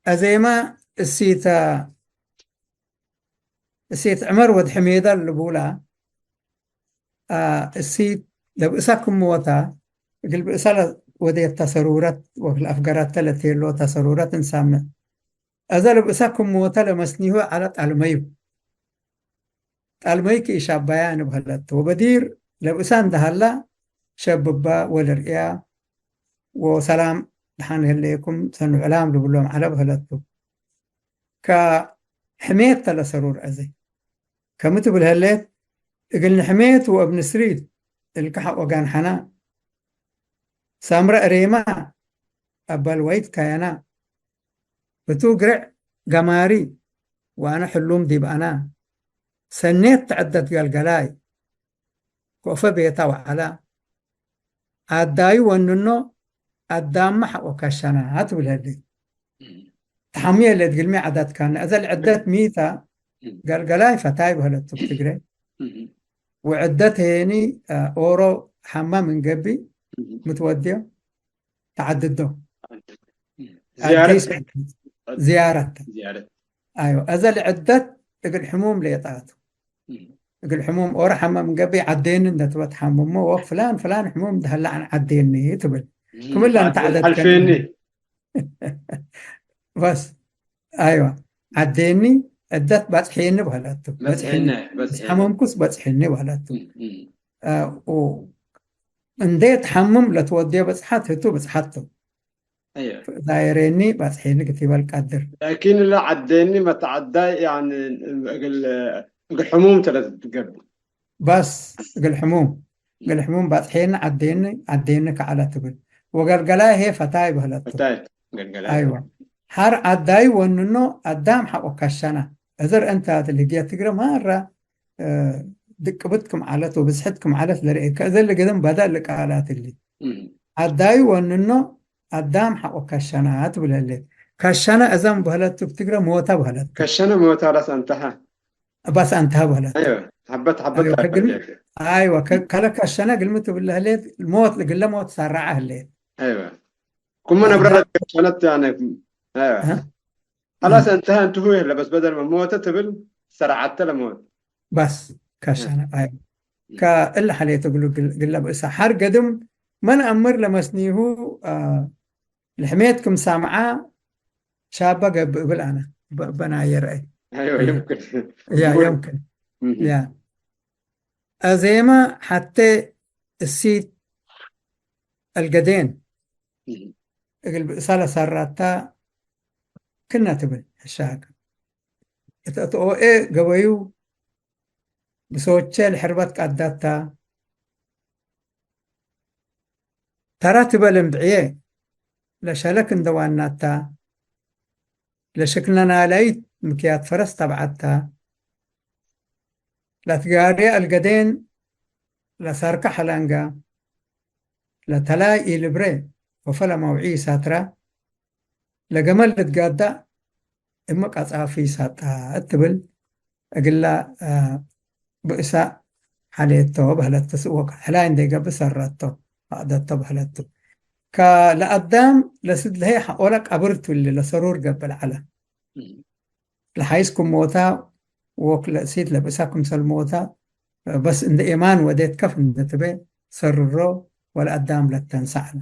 አዜማ እሲተ እሴት ዕመር ወድ ሕሜዳ ልቡላ፣ አ፣ እሲት ለብእሳ ክምወታ፣ እግል ብእሳ ለ-፣ ወዴታ ሰሩረት ወክል አፍገራተ ለቴሎ ተሰሩረት እንሳምዕ። አዛ ለብእሳ ክምወታ ለመስኒሁ ዐለ ጣልመዩ። ጣልመይ ክኢሻባያ እንብሀለት ወበዲር ለብእሳ እንደሃላ ሸብባ ወለርእያ ወሰላም ደሓን ህለየኩም ሰኑ ዕላም ልብሎም ዐለ በህለቱ። ከሕሜት ተለሰሩር አዜ። ከምትብል ህሌት፣ እግል ንሕሜት ወእብ ንስሪት እልክሐ ወጋንሐና፣ ሳምረ እሬማ አባል ወይት ካያና፣ እቱ ግርዕ ገማሪ ወአነ ሕሉም ዲብ አና፣ ሰኔት ተዐደት ገልገላይ፣ ኮፈ ቤታ ወዐላ፣ አዳዩ ወንኖ አዳመ ሐቆ ከሸና ትብል ህሌት። ተሐምየ ህሌት ግልሚ ዐዳት ካነ። እዘ ለዐደት ሚታ ገልገላይ ፈታይ በህለት ትግሬ። ወዐደት ሄኒ፣ አ፣ ኦሮ ሐማ ምን ገቢ ምትወድዮ ተዐድዶ። ዝያረት አዲስ ዝያረት። ዝያረት። ኣይዋ፣ እዘ ልዕደት እግል ሕሙም ሌጣቱ። እግል ሕሙም ኦረ ሓመም ገቢ ዓደየኒ እንደትበት ሓሙሞ ወክ ፍላን ፍላን ሕሙም እንደህላ ዓን ዓደየኒ ትብል። ክምለን ተዓደት ከኒ። በስ። ኣይዋ፣ ዓደየኒ፣ ዕደት ባጽሕየኒ በህለቱ። በጽሕየኒ፣ በጽሕየኒ። ሓመምኩስ በጽሕየኒ በህለቱ። እንዴ ትሓምም ለትወድዮ በጽሓት ህቱ በጽሓቱ። ዛይሬኒ ባጽሒኒ ግቲበል ቀድር። ላኪን ላ ዓደኒ መተዓዳይ፣ ያኒ፣ እግል፣ እግል ሕሙም ተለ ትገብር። በስ እግል ሕሙም፣ እግል ሕሙም ባጽሒኒ ዓደኒ፣ ዓደኒ ከዓላ ትብል። ወገልገላይ ሄ ፈታይ በህለቱ። ፈታይ፣ ገልገላይ። ኣይዋ። ሓር ዓዳይ ወንኖ ኣዳም ሓቆ ካሻና። እዝር እንታ ትልግየ ትግረ ማራ፣ እ፣ ድቅብት ክም ዓለት ወብዝሕት ክም ዓለት ለርኤ። ከእዘ ልግድም በዳ ልቃላት እሊ። ዓዳይ ወንኖ ኣዳም ሓቆ ካሻና ትብለሌ። ካሻና እዛም በህለት ትግረ ሞታ በህለት። ከሸነ ሞታ ላስ ኣንተሃ። ባስ ኣንተሃ በህለት። ኣይዋ፣ ሓበት፣ ሓበት ኣይዋ፣ ላፈር ከግል-፣ ጀክ። ኣይዋ፣ ከ-፣ ከለ ካሻና ግልሚ ትብለህሌ ሞት፣ ግለ ሞት ሳራዓ ህሌ። ኣይዋ። ኩመ ነብረ ኣንተሃ ከሸነት ያነ። ኣይዋ። እ? ሓላስ ኣንተሃ እንትሁ የለ፣ በስ በደል ሞተ ትብል ሰርዓተ ለሞት። ባስ ካሻና። ኣይ። ከእለ ሓሌት እግሉ ግል-፣ ግለ ብእሳ ሓር ገድም መን ኣምር ለመስኒሁ፣ አ፣ ልሕሜት ክም ሳምዓ ሻባ ገብእ እብል ኣነ። በ-፣ በናየ ረአይ። ኣይዋ፣ ይምክን። ያ፣ ይምክን። እህ። ያ። ኣዜማ ሓቴ እሲት ኣልገዴን እህ። እግል ብእሳ ለሳራታ ክና ትብል ሕሻቅ። እተ-፣ እተ ኦኤ ገበዩ ብሰዎቼ ለሕርበት ቃዳታ፣ ተራ ትበል እምብዕዬ ለሸለክ እንደ ዋናታ፣ ለሽክለናላይት ምክያት ፈረስ ተብዓታ፣ ለትጋርየ ኣልገዴን ለሳርካ ሐላንጋ፣ ለተላይ ኢልብሬ ወፈ ለመውዒ ሳትራ፣ ለገመል ልትጋዳእ እመ ቀጻፊ ሳጣ እትብል እግላ፣ አ፣ ብእሳ ሓሌቶ በህለት። ስእወ ሕላይ እንደ ገብእ ሰረቶ ፈቅደቶ በህለቱ። ከ-፣ ለአዳም ለስድለሄ ሐቆለ ቀብር ትብሊ ለሰሩር ገብእ ለዐለ። እም። ለሓይስ ክም ሞታ ወክ ለእሲት ለብእሳ ክምሰል ሞታ፣ በስ እንደ ኤማን ወዴት ከፍ እንደ ትቤ ሰርሮ ወለአዳም ለተንሳዕነ።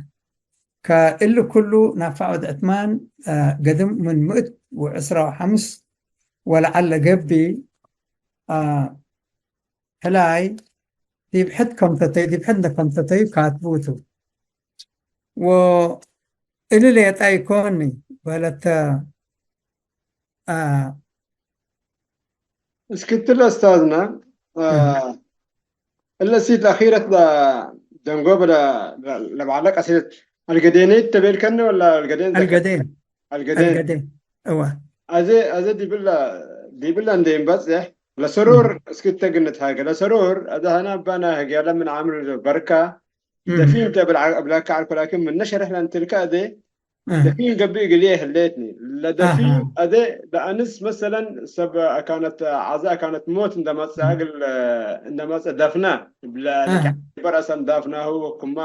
ከእሊ ኩሉ ናፋዕ ወድ ዕትማን፣ አ፣ ገድም ምን ምእት ወዕስራ ወሐምስ ወለዓለ ገቢ፣ አ፣ ሕላይ ዲብ ሕድ ከምተተዩ፣ ዲብ ሕድ እንደ ከምተተዩ ካትቡቱ። ወእሊ ሌጣ ይኮኒ በለተ፣ አ፣ እስክትለ እስታዝና፣ አ፣ እህ። እለ ሲት ለአኺረት ለ-፣ ደንጎበ ለ-፣ ለ-፣ ለባዕለ ቀሲለት አልገዴነይት ተቤልከኒ ወላ አልገዴን ዘከ-? አልገዴን። አልገዴን። አልገዴን። እዋ። አዜ፣ አዜ ዲብላ፣ ዲብላ እንደ ይንበጽሕ ለሰሩር እህ። እስክተ ግንት ሃገ ለሰሩር አዜ ሀና አባና ህግ ያለ ምን አምር በርካ እህ። ደፊን ተብል ዓ-፣ ብላካ ዓልኮ ላኪን ምነ ሸርሕ ለንትልካ አዜ እህ። ደፊን ገብእ እግልዬ ህሌትኒ። ለደፊን አሃ። አዜ ለአንስ መሰለን ሰብ አካነት ዓዛ አካነት ሞት እንደመጽአ እህ። እግል እንደመጽአ ደፍና ብለ አሃ። ለካ በረሰን ዳፍናሁ ወኩማ፣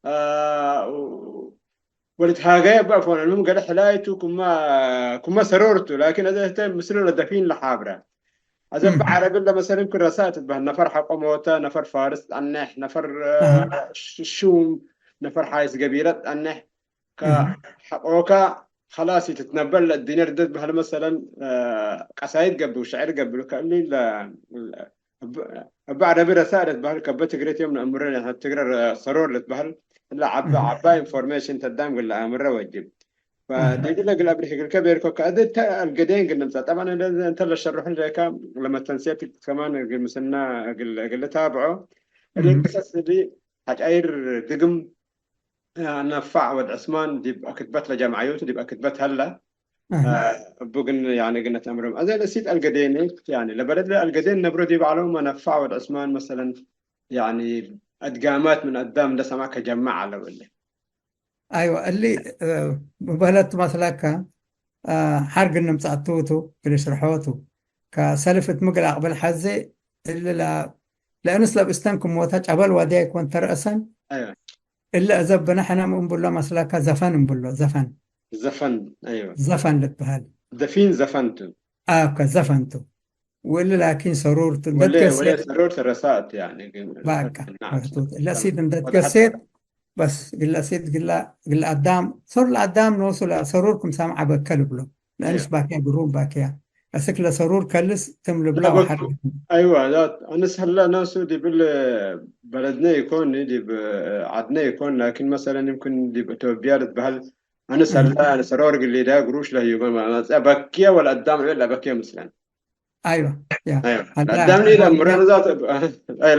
አ፣ ወልትሃገየ በእፎነ፣ እልም ገለ ሕላይቱ ኩማ፣ ኩማ ሰሮርቱ፣ ላኪን አዘ ህተ ምስሉ ለደፊን ለሓብረ። አዘ እም። በዓረብን ለመሰልን ክረሳ ትትበሃል። ነፈር ሐቆ ሞተ፣ ነፈር ፋርስ ጠነሕ፣ ነፈር፣ አ፣ አሃ። ሽ-፣ ሹም፣ ነፈር ሓይስ ገቢረ ጠነሕ። ከ-፣ እም። ሐቆካ ኸላስ ይትትነበል ለእዲነ ርደት በህል መሰለን፣ አ፣ ቀሳይድ ገብር፣ ሸዕር ገብር፣ ከእሊ ለ-፣ ለ-፣ እብ-፣ እብ ዓረቢ ረሳእ ለትበህል ከበ ትግሬት ዮም ነእምሮ፣ ትግረ ረ-፣ ሰሮር ለትበህል እላ ዓባ፣ እህ። ዓባ ኢንፎርሜሽን ተዳም ግለ አምረ ወጅብ። እህ። ፈደግለ ግለ አብሪክ ግልከ ቤርኮ ከእደ ተ አልገዴን ግል ንምጻ። ጠብዓን እንደ እንተ ለሸርሑ ለካ ለመተንስየት ከማን ግል ምስና ግል፣ ግል ታብዖ። እህ። እደ ቅሰስ እዲ ሐጫይር ድግም ነፋዕ ወድ ዕስማን ዲብ አክትበት ለጀምዓዮቱ ዲብ አክትበት ሀለ። አህ። አ፣ እቡ ግን ያኒ ግነት አምርም። አዜ ለሲት አልገዴን ያኒ ለበለድ ለአልገዴን ነብሮ ዲብ ዓለሙ መነፋዕ ወድ ዕስማን መሰለን ያኒ አድጋማት ምን አዳም እንደ ሰማዕ ከጀማዕ አለ ወለ። አይዋ፣ እሊ፣ እ፣ ብበህለት መስላካ፣ አ፣ ሐርግ ንምጻእቱቱ፣ ግል ሽርሖቱ። ከሰልፍ እት ምግል አቅብል ሐዜ፣ እሊ ለ-፣ ለእንስ ለብእስተን ክሞታ ጨበል ዋድያ ይኮን ተረእሰን። አይዋ። እለ እዘ ብነ ሕነ ምን ብሎ መስለከ ዘፈን እምብሎ፣ ዘፈን። ዘፈን ኣይወ ዘፈን ልትበሃል ደፊን ዘፈንቱ ኣብከ ዘፈንቱ ወለ ላኪን ሰሩርቱ ወለ ወለ ደትከሴት ሰሮር ተረሳት ያኒ ግን በቃ ናት መህቱት ለሲት እንደትከሴት በስ ግለሲት ግላ ግላ ኣዳም ሰሩር ለኣዳም ነወሱ ሰሩር ክምሳም ዓበከ ልብሎ ለእንስ ባኪያ ግሩም ባኪያ እስክ ለሰሩር ከልስ ትም ልብላ ወሓድ ኣይዋ ዛት ኣነስ ሀላ ናሱ ዲብል በለድነ ይኮን ዲብ ዓድነ ይኮን ላኪን መሰለን ይምክን ዲብ ኢትዮጵያ ልትበሃል ኣነስ ሀላ ሰሮር ግሌዳ ግሩሽ ለህዩበ ማመፅያ በኪያ ወላ ኣዳም ዕቤላ በኪያ ምስለን ኣይዋ ያ أيوة. هلا. قدامني الأمر أنا ذات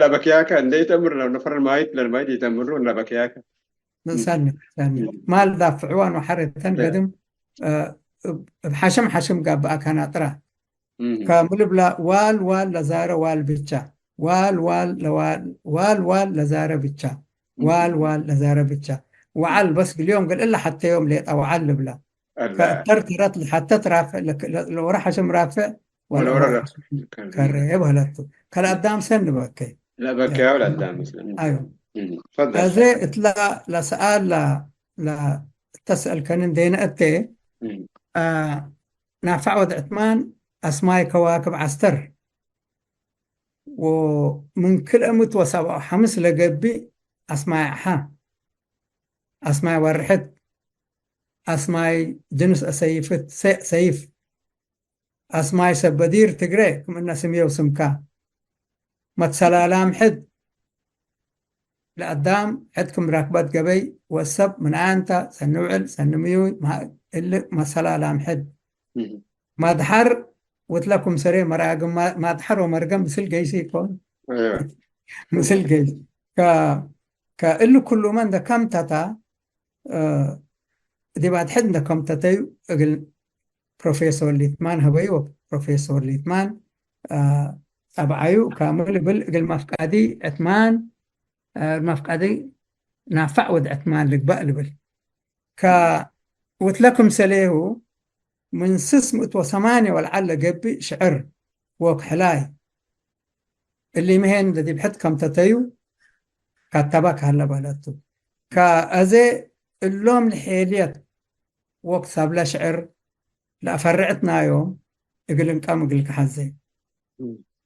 لا بكياكا اللي تأمر لو نفر المايت للمايت يتأمرون لا بكياكا ሰኒ ሰኒ ማል ዳፍዕዋን ወሓረተን ያ። ገድም እ፣ ብ ሓሽም ሓሽም ጋብኣ ከናጥራ مم. ከምልብላ ዋል ዋል ለዛረ ዋል ብቻ ዋል ዋል ለዋል ዋል ዋል ለዛረ ብቻ ዋል ዋል ለዛረ ብቻ ወዓል በስ ግልዮም ገልእላ ሓተዮም ሌጣ ወዓል ልብላ ألا. ከእተር ተረት ልሓተት ራፍዕ ለክ- ለ- ለወረ ሓሽም ራፍዕ ወለወረ ወለወረ ራፍዕ። ሓሽም ከረ የብህለቱ ካልኣዳም ሰን ንበከ لا بكيا ولا قدام مثلا ኣዮ مم. تفضل እዚ እትላ ለሰኣል ላ- ላ- እተስአልከንን ደይነአቴ مم. ናፋዕ ወድ ዕትማን ኣስማይ ከዋክብ ዓስተር ወምን ክልእምት ወሰብዓ ሓምስ ለገቢእ ኣስማይ ኣሓ ኣስማይ ወርሕት ኣስማይ ጅንስ ኣሰይፍት ሰ- ሰይፍ ኣስማይ ሰበዲር ትግረ ክምእነ ስምየው ስምካ መትሰላላም ሕድ ለአዳም ሕድ ክም ራክበት ገበይ ወሰብ ምን ኣንታ ሰንውዕል ሰንምዩይ እልቅ መሰላላም ሕድ مم. ማድሓር ወትለኩም ሰሬ መራግም ማ- ማድሓር ወመርገም ምስል ገይሲ ይኮን أيوة. ምስል ገይሲ ከ- ከእሉ ኩሉመ እንደ ከምተታ እ፣ ዲብ ኣድሕድ እንደ ከምተተዩ እግል ፕሮፌሶር ሊትማን ህበዩ ፕሮፌሶር ሊትማን እ፣ ጠብዓዩ ካምል እብል እግል መፍቃዲ ዕትማን እ፣ መፍቃዲ ናፋዕ ወድ ዕትማን ልግባእ ልብል ከውትለ ክምሰሌሁ ምን ስስ ምእት ወሰማንያ ወልዓል ለገብእ ሽዕር ወክሕላይ እሊ ምሄን ለዲብ ሕድ ከምተተዩ ካተባ ካለ በለቱ ከአዜ እሎም ልሔልየት ወክሳብ ለሽዕር ለአፈርዕት ናዮም እግል እንቀም እግል ከሐዜ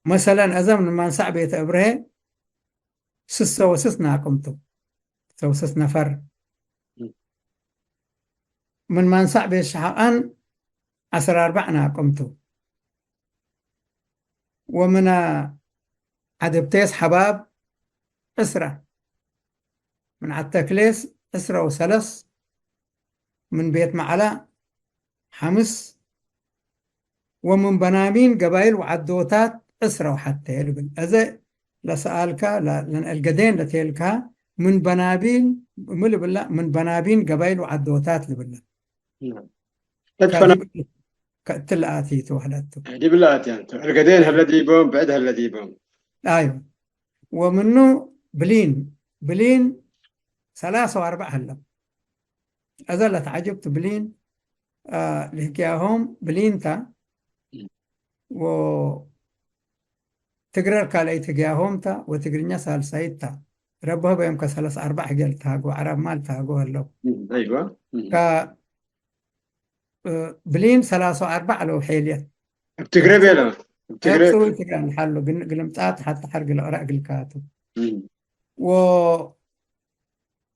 መሰለን እዘም ንማንሳዕ ቤተ እብርሄ ስሰ ወስስ ናቅምቱ ሰውስስ ነፈር ምን ማንሳዕ ቤት ሸሓቃን ዓስራ ኣርባዕ ናቅምቱ ወምነ ዓደብቴስ ሓባብ ዕስራ ምን ዓተክሌስ ዕስራ ወሰለስ ምን ቤት ማዕላ ሓምስ ወምን በናሚን ገባይል ወዓዶታት ዕስራ ወሓተ ልብል እዘ ለሰኣልካ ለንአልገዴን ለቴልካ ምን በናቢን ምልብላ ምን በናቢን ገባይል ወዓዶታት ልብላ تدفن ከእትል ኣትይቱ ወሕለቱ دي بالله يعني القدين هلا ديبون بعد هلا ديبون ኣዩ ወምኑ ብሊን ብሊን ሰላሳ ወኣርባዕ ህለም እዘ ለተዓጀብቱ ብሊን ልህግያሆም ብሊንታ ትግረር ካልኣይት ህግያሆምታ ወትግርኛ ሳልሳይታ ረብሀ በዮም ከሰላሳ ኣርባዕ ህግያ ልተሃጎ ዓራብ ማ ልተሃጎ ኣለው ايوه ብሊን ሰላሳ ኣርባዕ ኣለው ሐልየት ትግረ ቤለ ትግረ ጽውል ትግረ ንሓሉ ግን ግልምጻት ሓቲ ሓርግ ለቕራ እግልካቱ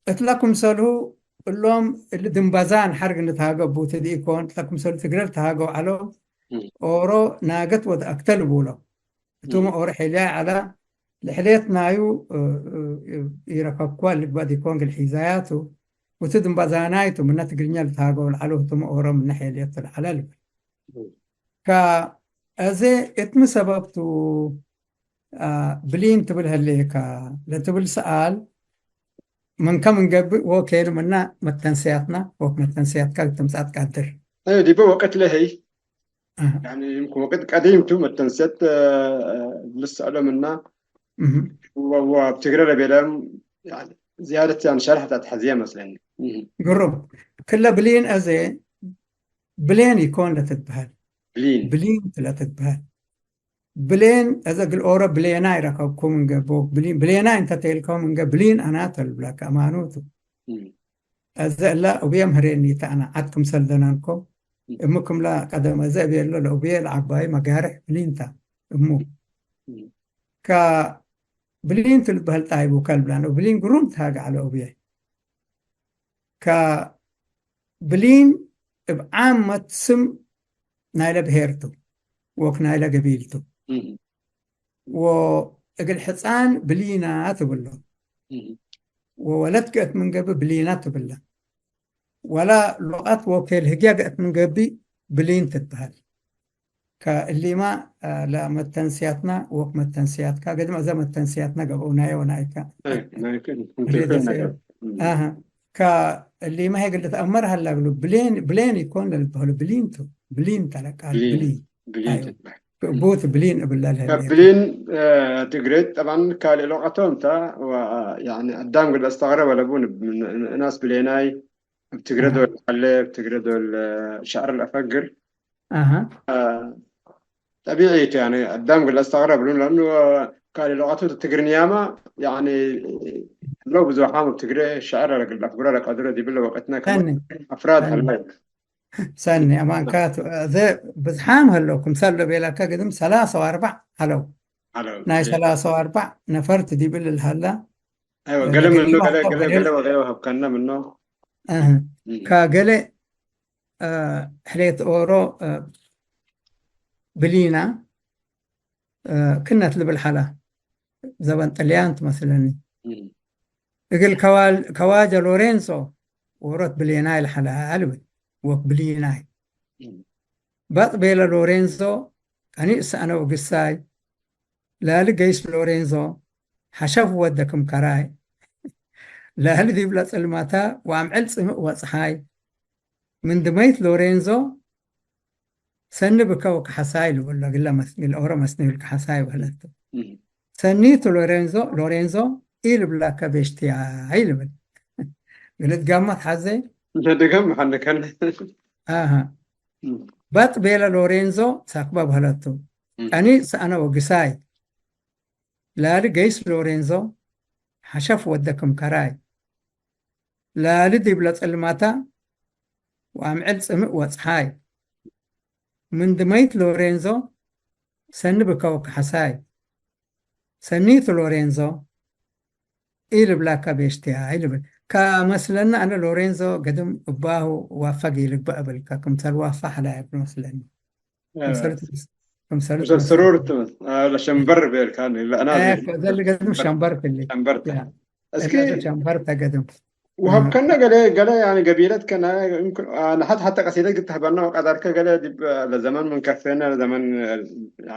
ወእትለ ክምሰልሁ እሎም እሊ ድንባዛን ሓርግ ንተሃገቡ ትድኢኮን እትለ ክምሰልሁ ትግረ ልተሃገው ዓሎ ኦሮ ናገት ወደ ኣክተል ብሎ እቶም ኦሮ ሐልያ ዓላ ልሕሌት ናዩ ይረከብኳ ልግባድ ይኮን ግል ሒዛያቱ ውቲ ድንባዛናይቱ ምነ ትግርኛ ልተሃገው ልዓሎ እቶም ኦሮ ምነ ሐልየት ልዓላ ልብል ከእዘ እትሚ ሰበብቱ ብሊን ትብል ህሌካ ለትብል ሰኣል ምን ከም እንገብእ ወ ኬኑ ምና መተንስያትና ወ መተንስያትካ ልትምጻእ ትቃድር أيوة دي بقى وقت لهي يعني يمكن وقت قديم تو متنسيت لسه على منا وبتقرا لبيلم يعني زيادة يعني شرح تاع تحزيه مثلا ግሩም ክለ ብሊን እዘ ብሌን ይኮን ለትትበሃል ብሊን ብሊን ለትትበሃል ብሌን እዘ ግል ኦረ ብሌና ይረከብኩም እንገ ብሌና እንተ ተልከም እንገ ብሊን ኣና ተልብለካ ኣማኖቱ እዘ እላ እብየ ምህሬኒ ተኣና ዓት ክምሰል ደናንኮ እሙ ክምላ ቀደመ እዘ እብየ ኣሎ ለእብየ ለዓባይ መጋርሕ ብሊንታ እሙ ካ ብሊን ትልበህል ጣይቡ ከልብላን ብሊን ግሩም ተሃጋ ኣለ እብየ ካ ብሊን እብ ዓመት ስም ናይለ ብሄርቱ ወክ ናይለ ገቢልቱ ወእግል ሕፃን ብሊና ትብሎ ወወለት ገእት ምንገቢ ብሊና ትብላ ወላ ሉቓት ወኬል ህግያ ገእት ምንገቢ ብሊን ትትበሃል ከእሊማ ለመተንስያትና ወክ መተንስያትካ ገድም እዛ መተንስያትና ገብኡ ናዮ ናይካ ከእሊማ ሄ ግልት ኣመር ሃላ ብሉ ብሌን ብሌን ይኮን ለልበሃሉ ብሊንቱ ብሊን ተለቃል ብሊን ብሊን ትትበሃል ቡት ብሊን እብላ ብሊን ትግሬት ጠባን ካልእ ሎቀቶ እንታ ኣዳም ግዳ ዝተቅረበ ለቡ እናስ ብሌናይ ኣብ ትግረ ዶል ኣለ ኣብ ትግረ ዶል ሻዕር ለፈግር ጠቢዒ እዩ ኣዳም ግዳ ዝተቅረብ ሉ ለኑ ካልእ ሎቀቶ ትግርንያማ ኣለዉ ብዙሓም ኣብ ትግረ ሻዕር ለግላ ፍግረ ለቀድረ ዲብል ወቀትና ኣፍራድ ኣለ ሰኒ ኣማንካ ብዝሓም ሀለው ክምሰል ዶ ቤላካ ግድም ሰላሳ ወኣርባዕ ሀለው ናይ ሰላሳ ወኣርባዕ ነፈርት ዲብል ልሃላ ገለ ምኖ ገለ ገለ ገለ ወገለ ወሀብካና ምኖ ከገለ ሕሌት ኦሮ ብሊና ክነት ልብል ሓላ ዘበን ጥልያን ትመስለኒ እግል ከዋጀ ሎሬንሶ ወሮት ብሌናይ ለሓላ ልብል ወክ ብሊናይ በጥ ቤለ ሎሬንዞ ቀኒእ ሰእነ ወግሳይ ላሊ ገይስ ሎሬንዞ ሓሸፍ ወደ ክም ከራይ ላሊ ዲብለ ጽልማታ ወኣምዕል ጽምእ ወጽሓይ ምን ድመይት ሎሬንዞ ሰኒ ብከው ከሓሳይ ልብሎ ግለ መስግል ኦሮ መስኒ ይብል ከሓሳይ በህለቱ ሰኒቱ ሎሬንዞ ሎሬንዞ ኢልብላከ ቤሽትያይ ልብል ግልት ጋማ ተሓዘ ደገም ሓንከን ኣሃ ባጥ ቤለ ሎሬንዞ ሳክባ በህለቱ ቀኒ ሰኣነ ወግሳይ ላሊ ገይስ ሎሬንዞ ሓሸፍ ወደ ክምከራይ ላሊ ዲብለ ጽልማታ ወኣምዕል ጽምእ ወጽሓይ ምን ድመይት ሎሬንዞ ሰኒ ብከው ከሓሳይ ሰኒቱ ሎሬንዞ ኢልብላካ ቤሽትያ ይልብል ከመስለና ኣነ ሎሬንዞ ገድም እባሁ ዋፋ ገይልግባ እብልካ ክምሰል ዋፋ ሓላ ይብል መስለኒ ስሩር ትብል ሸንበር ቤልካ ዘሊ ገድም ሸንበር ክሊ ሸንበር እስኪ ሸንበር ተገድም ውሃብከነ ገለ ገለ ገቢለት ከነ ንሓት ሓተ ቀሲደት ግትህበና ቀዳርከ ገለ ለዘመን ምን ከፌነ ለዘመን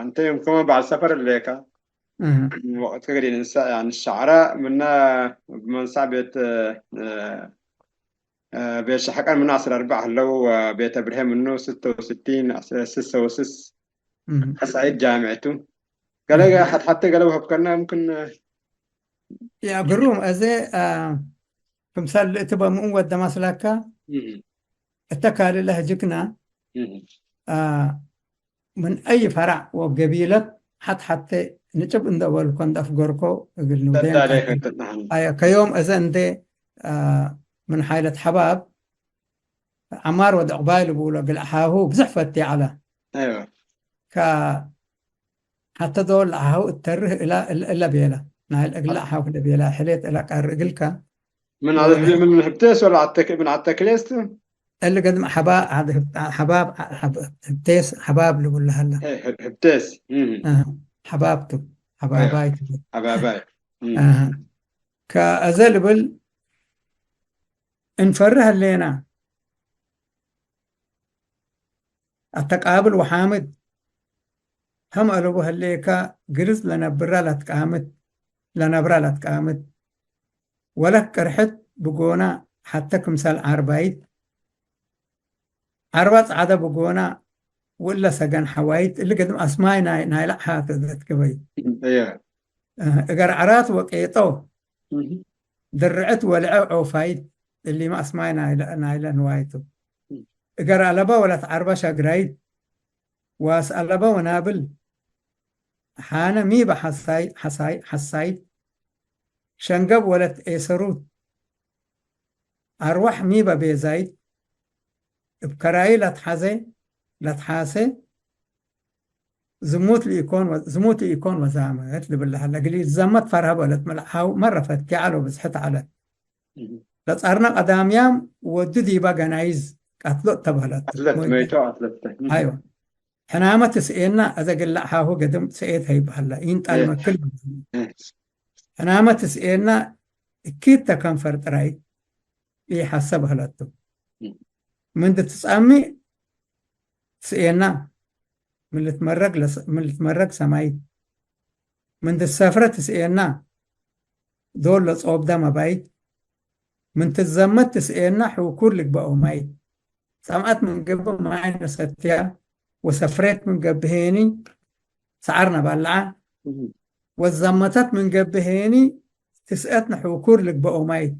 አንተ ከም በዓል ሰፈር ለካ ወቅት ከገዲ ንሳ ንሻዕራ ምና ብመንሳዕ ቤት ቤት ሻሕቃን ምና ዓስራ ኣርባዕ ኣለዉ ቤት ኣብርሄም ምኑ ስተ ወስቲን ስሰ ወስስ ሓሳይት ጃምዕቱ ገለ ሓትሓተ ገለ ውሃብከና ምክን ያ ግሩም እዚ ክምሳል እቲ በምኡን ወደ ማስላካ እተ ካልለ ህጅክና ምን ኣይ ፈራዕ ወገቢለት ሓት ሓተ ንጭብ እንደበልኮ እንደፍገርኮ እግል ንውደን ከዮም እዘ እንደ ምን ሓይለት ሓባብ ዓማር ወደ ዕባይ ልብሎ ግል ሓሁ ብዙሕ ፈቲ ዓላ ሓተ ዶ ለሓሁ እተርህ እላ እለ ቤላ ናይ እግላ ሓሁ ለቤላ ሕሌት እላ ቃር እግልካ ምን ምን ህብቴስ ወላ ምን ዓተክሌስት እሊ ገድም ሓባብ ህብቴስ ሓባብ ልብሉ ሃላ ህብቴስ ሓባብቱ ሓባባይ ሓባባይ ከእዘ ልብል እንፈርህ ኣለና ኣተቃብል ወሓምድ ከም ኣለቡ ህሌካ ግልጽ ለነብራ ላትቃምት ለነብራ ላትቃምት ወለክ ቅርሕት ብጎና ሓተ ክምሳል ዓርባይት ዓርባ ጻዕዳ ብጎና ውእለ ሰገን ሓዋይት እሊ ገድም ኣስማይ ናይ ለዕሓ ተዘትክበይ እገር ዓራት ወቄጦ ድርዕት ወልዐ ዖፋይት እሊማ ኣስማይ ናይለ ንዋይቱ እገር ኣለባ ወላት ዓርባ ሻግራይት ዋስ ኣለባ ወናብል ሓነ ሚባ ሓሳይት ሸንገብ ወለት ኤሰሩት ኣርዋሕ ሚበ ቤዛይት እብ ከራይ ለትሓዘ ለትሓሰ ዝሙት ልኢኮን ወ-፣ ዝሙት ልኢኮን ወዛመት ልብላ ሀለ። እግል ኢትዘመት ፈርሀ በለት። ምልዓው መረ ፈትኪ ዐሎ ብዝሕት ዐለት። ለጻርነ ቀዳምያም ወዱ ዲባ ገናይዝ ቀትሎ እተበህለት። ቀትለት፣ መይቶ ቀትለት። ኣይወ። ሕናመ ትስኤና እዘ ግላዕ ሃሁ ገድም ስኤት ሀይበህላ። ኢንጣል መክል። ሕናመ ትስኤና እኪት ተከንፈር ጥራይ ኢሐሰ በህለቱ። ምንዲ ትጻሚ ትስኤና፣ ምን ልትመረግ ለሰ-፣ ምን ልትመረግ ሰማይት፣ ምን ትሰፍረ ትስኤና፣ ዶል ለጾብዳ መባይት፣ ምን ትዘመት ትስኤና፣ ሕውኩር ልግበኦ ማይት። ጸምኣት ምን ገብእ ማይ ነሰትያ፣ ወሰፍሬት ምን ገብእ ሄኒ፣ ሰዓር ነባልዓ፣ ወዘመተት ምን ገብእ ሄኒ፣ ትስኤት ንሕውኩር ልግበኦ ማይት።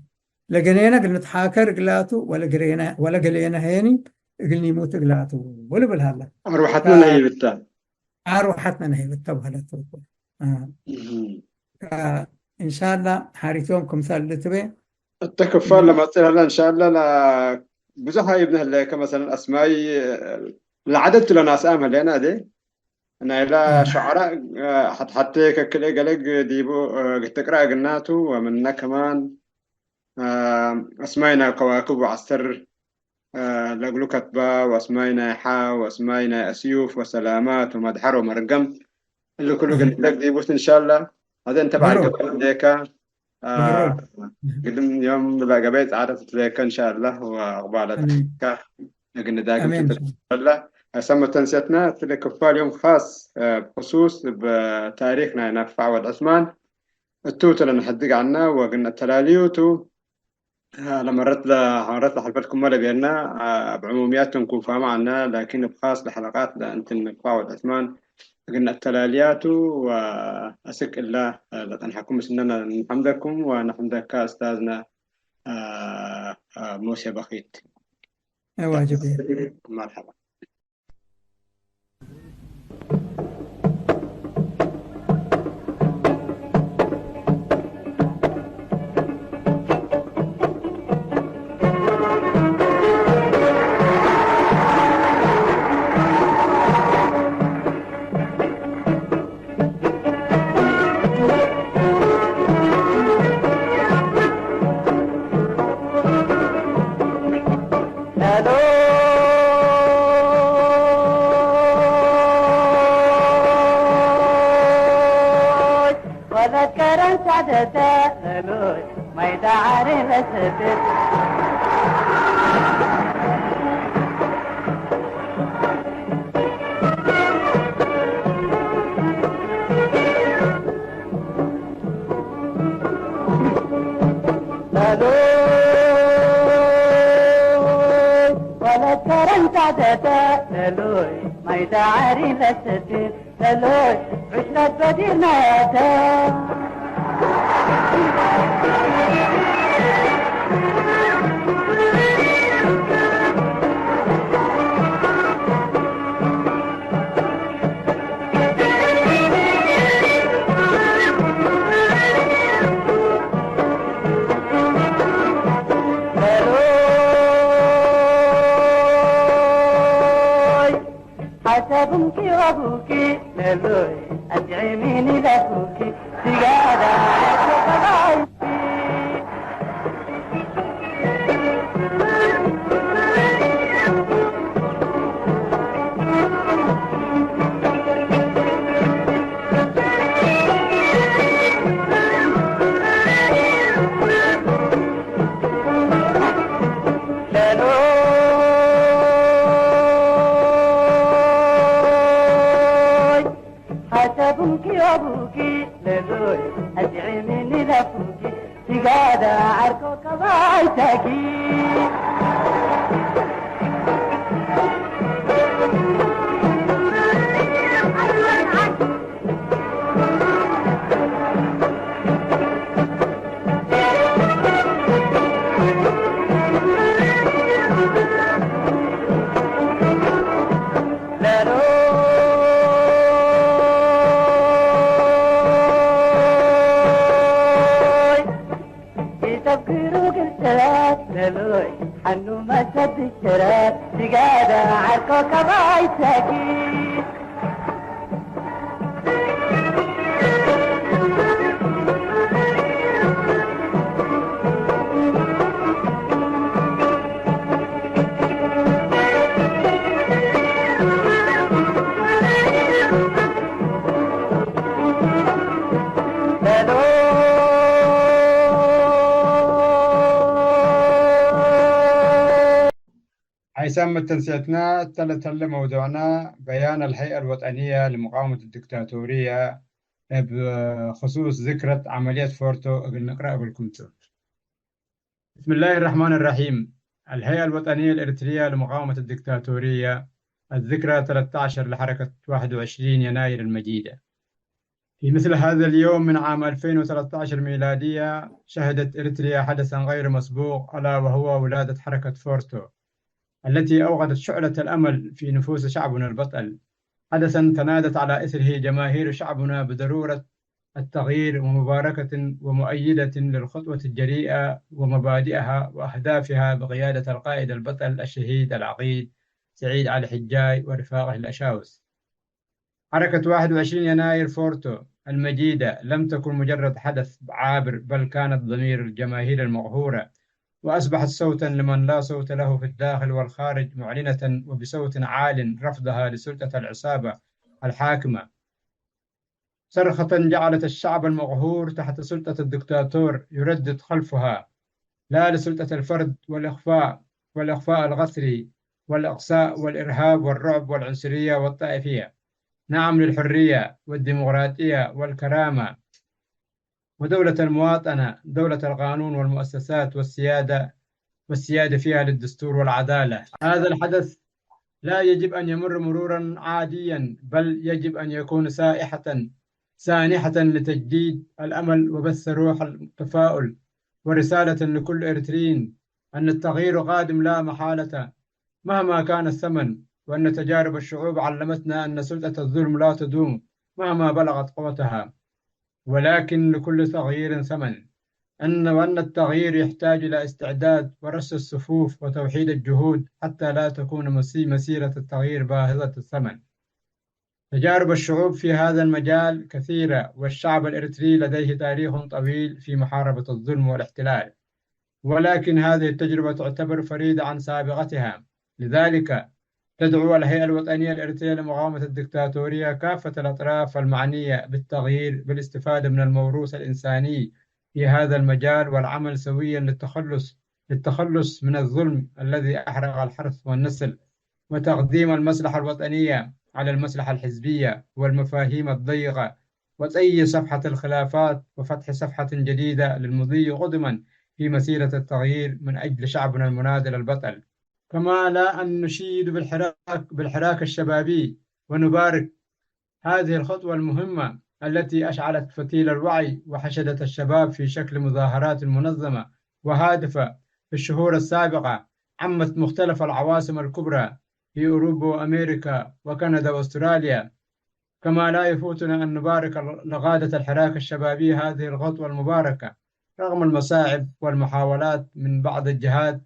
ለገኔነ እግል ንትሓከር እግላቱ፣ ወለገሌነ-፣ ወለገሌነ ሄኒ እግል ኒሙት እግላቱ፣ ወልብል ሃላ። ኣርዋሓትና ታ-፣ ነህይብታ። ኣርዋሓትና ነህይብታ በህለት እኮ። አ። እም። አ፣ እንሻላ ሓሪቶም ክምሰል ልትቤ። እተ ክፋል ለመጽእ ሀላ እንሻላ ላ-፣ ብዙሕ ይብነ ህለከ መሰለን ኣስማይ ለዓደት ለናስኣም ህለና እዴ። ናይላ አ። ሸዓራ፣ አ፣ ሓት-፣ ሓቴ ከክልኤ ገለግ ዲቡ፣ አ፣ ግትቅራ እግናቱ ወምነ ከማን አ፣ ኣስማይ ናይ ከዋክብ ወዓስተር፣ አ፣ ለእግሉ ከትባ ወኣስማይ ናይ ሓ ወኣስማይ ናይ ኣስዩፍ ወሰላማት ወመድሓር ወመርገም እሊ ኩሉ ግን ተግዲቡት እንሻላ። ሀዘ እንተ በዓል ብሩክ። ገበል ደካ፣ አ፣ ብሩክ። ግድም ዮም ብላ ገበይ ጻዕዳ ትትለካ እንሻላ ወአቕባለት ኣሜን። ካ እግን ዳግም ኣሜን። ትትለላ። ሰመተንሴትና እትለ ክፋል ዮም ኻስ፣ አ፣ ብክሱስ ብታሪክ ናይ ናፋዕ ወድ ዑስማን እቱ ትለ ንሕድግ ዓና ወግን ኣተላልዩቱ ለመረት ለሐመረት ለሐልፈትኩም መለ ቤርና፣ አ፣ ብዕሙምያት ትንኩፋ መዓና፣ ላኪን እብ ኻስ ለሐለቃት ለእንትን ንፋ ወድ ዑስማን እግን አተላልያቱ ወአስክ እላ ለጠንሐኩም ምስልና ንሐምደኩም ወነሐምደካ እስታዝና፣ አ፣ አ፣ ሙሴ በኺት። ዋጅብ። መርሐባ። ذكرى سجادة عرقك بايتكي. ሓይሳም መተንስያትና እተለተለ መውضوعና بيان الهيئة الوطنية لمقاومة الدكتاتورية ብخصوص ذكرى عملية فورتو እግል ንቅረእ እብልኩም ቱ። بسم الله الرحمن الرحيم. الهيئة الوطنية الإريترية لمقاومة الدكتاتورية، الذكرى ثلاثة عشر لحركة واحد وعشرين يناير المجيدة. في مثل هذا اليوم من عام ألفين وثلاثة عشر ميلادية، شهدت إريتريا حدثا غير مسبوق، ألا وهو ولادة حركة فورتو، التي أوقدت شعلة الأمل في نفوس شعبنا البطل، حدثا تنادت على إثره جماهير شعبنا بضرورة التغيير، ومباركة ومؤيدة للخطوة الجريئة ومبادئها وأهدافها بقيادة القائد البطل الشهيد العقيد سعيد علي حجاي ورفاقه الأشاوس. حركة واحد وعشرين يناير فورتو المجيدة لم تكن مجرد حدث عابر، بل كانت ضمير الجماهير المقهورة، وأصبحت صوتا لمن لا صوت له في الداخل والخارج، معلنة وبصوت عال رفضها لسلطة العصابة الحاكمة، صرخة جعلت الشعب المقهور تحت سلطة الدكتاتور يردد خلفها، لا لسلطة الفرد والإخفاء، والإخفاء القسري والإقصاء والإرهاب والرعب والعنصرية والطائفية، نعم للحرية والديمقراطية والكرامة ودولة المواطنة، دولة القانون والمؤسسات والسيادة، والسيادة فيها للدستور والعدالة. هذا الحدث لا يجب أن يمر مرورا عاديا، بل يجب أن يكون سائحة سانحة لتجديد الأمل وبث روح التفاؤل، ورسالة لكل إريتريين أن التغيير قادم لا محالة مهما كان الثمن، وأن تجارب الشعوب علمتنا أن سلطة الظلم لا تدوم مهما بلغت قوتها، ولكن لكل تغيير ثمن، أن، وأن التغيير يحتاج إلى استعداد ورص الصفوف وتوحيد الجهود حتى لا تكون مسي-، مسيرة التغيير باهظة الثمن. تجارب الشعوب في هذا المجال كثيرة، والشعب الإريتري لديه تاريخ طويل في محاربة الظلم والاحتلال، ولكن هذه التجربة تعتبر فريدة عن سابقتها. لذلك تدعو الهيئة الوطنية الإريترية لمقاومة الدكتاتورية كافة الأطراف المعنية بالتغيير بالاستفادة من الموروث الإنساني في هذا المجال والعمل سويا للتخلص، للتخلص من الظلم الذي أحرق الحرث والنسل، وتقديم المصلحة الوطنية على المصلحة الحزبية والمفاهيم الضيقة، وطي صفحة الخلافات وفتح صفحة جديدة للمضي قدما في مسيرة التغيير من أجل شعبنا المناضل البطل. كما لا أن نشيد بالحراك، بالحراك الشبابي، ونبارك هذه الخطوة المهمة التي أشعلت فتيل الوعي وحشدت الشباب في شكل مظاهرات منظمة وهادفة في الشهور السابقة، عمت مختلف العواصم الكبرى في أوروبا وأمريكا وكندا وأستراليا. كما لا يفوتنا أن نبارك لقادة الحراك الشبابي هذه الخطوة المباركة رغم المصاعب والمحاولات من بعض الجهات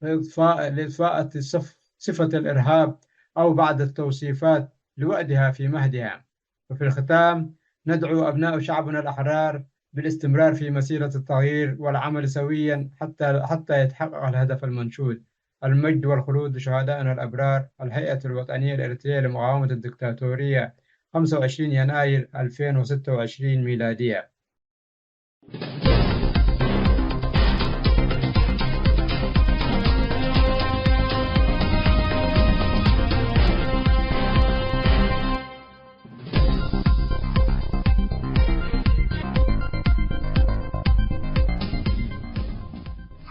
لإضفاء، لإضفاء صف-، صفة الإرهاب أو بعض التوصيفات لوأدها في مهدها. وفي الختام، ندعو أبناء شعبنا الأحرار بالاستمرار في مسيرة التغيير والعمل سويا حتى، حتى يتحقق الهدف المنشود: المجد والخلود لشهدائنا الأبرار. الهيئة الوطنية الإريترية لمقاومة الدكتاتورية، خمسة وعشرين يناير ألفين وستة وعشرين ميلادية.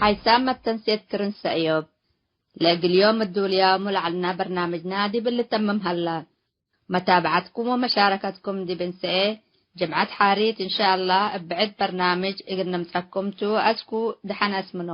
ሓይሳም መተንሴት ትርንሰ እዮብ። ለእግል ዮም እዱልያሙ ለዐልና በርናምጅና ዲብ ልተምም ሀላ። መታብዐትኩም ወመሻረከትኩም ዲብ እንሰኤ ጅምዐት ሓሪት እንሻአላህ እብ ብዕድ በርናምጅ እግል ነምጸኩም ቱ። አስኩ ደሐን አስምኖ።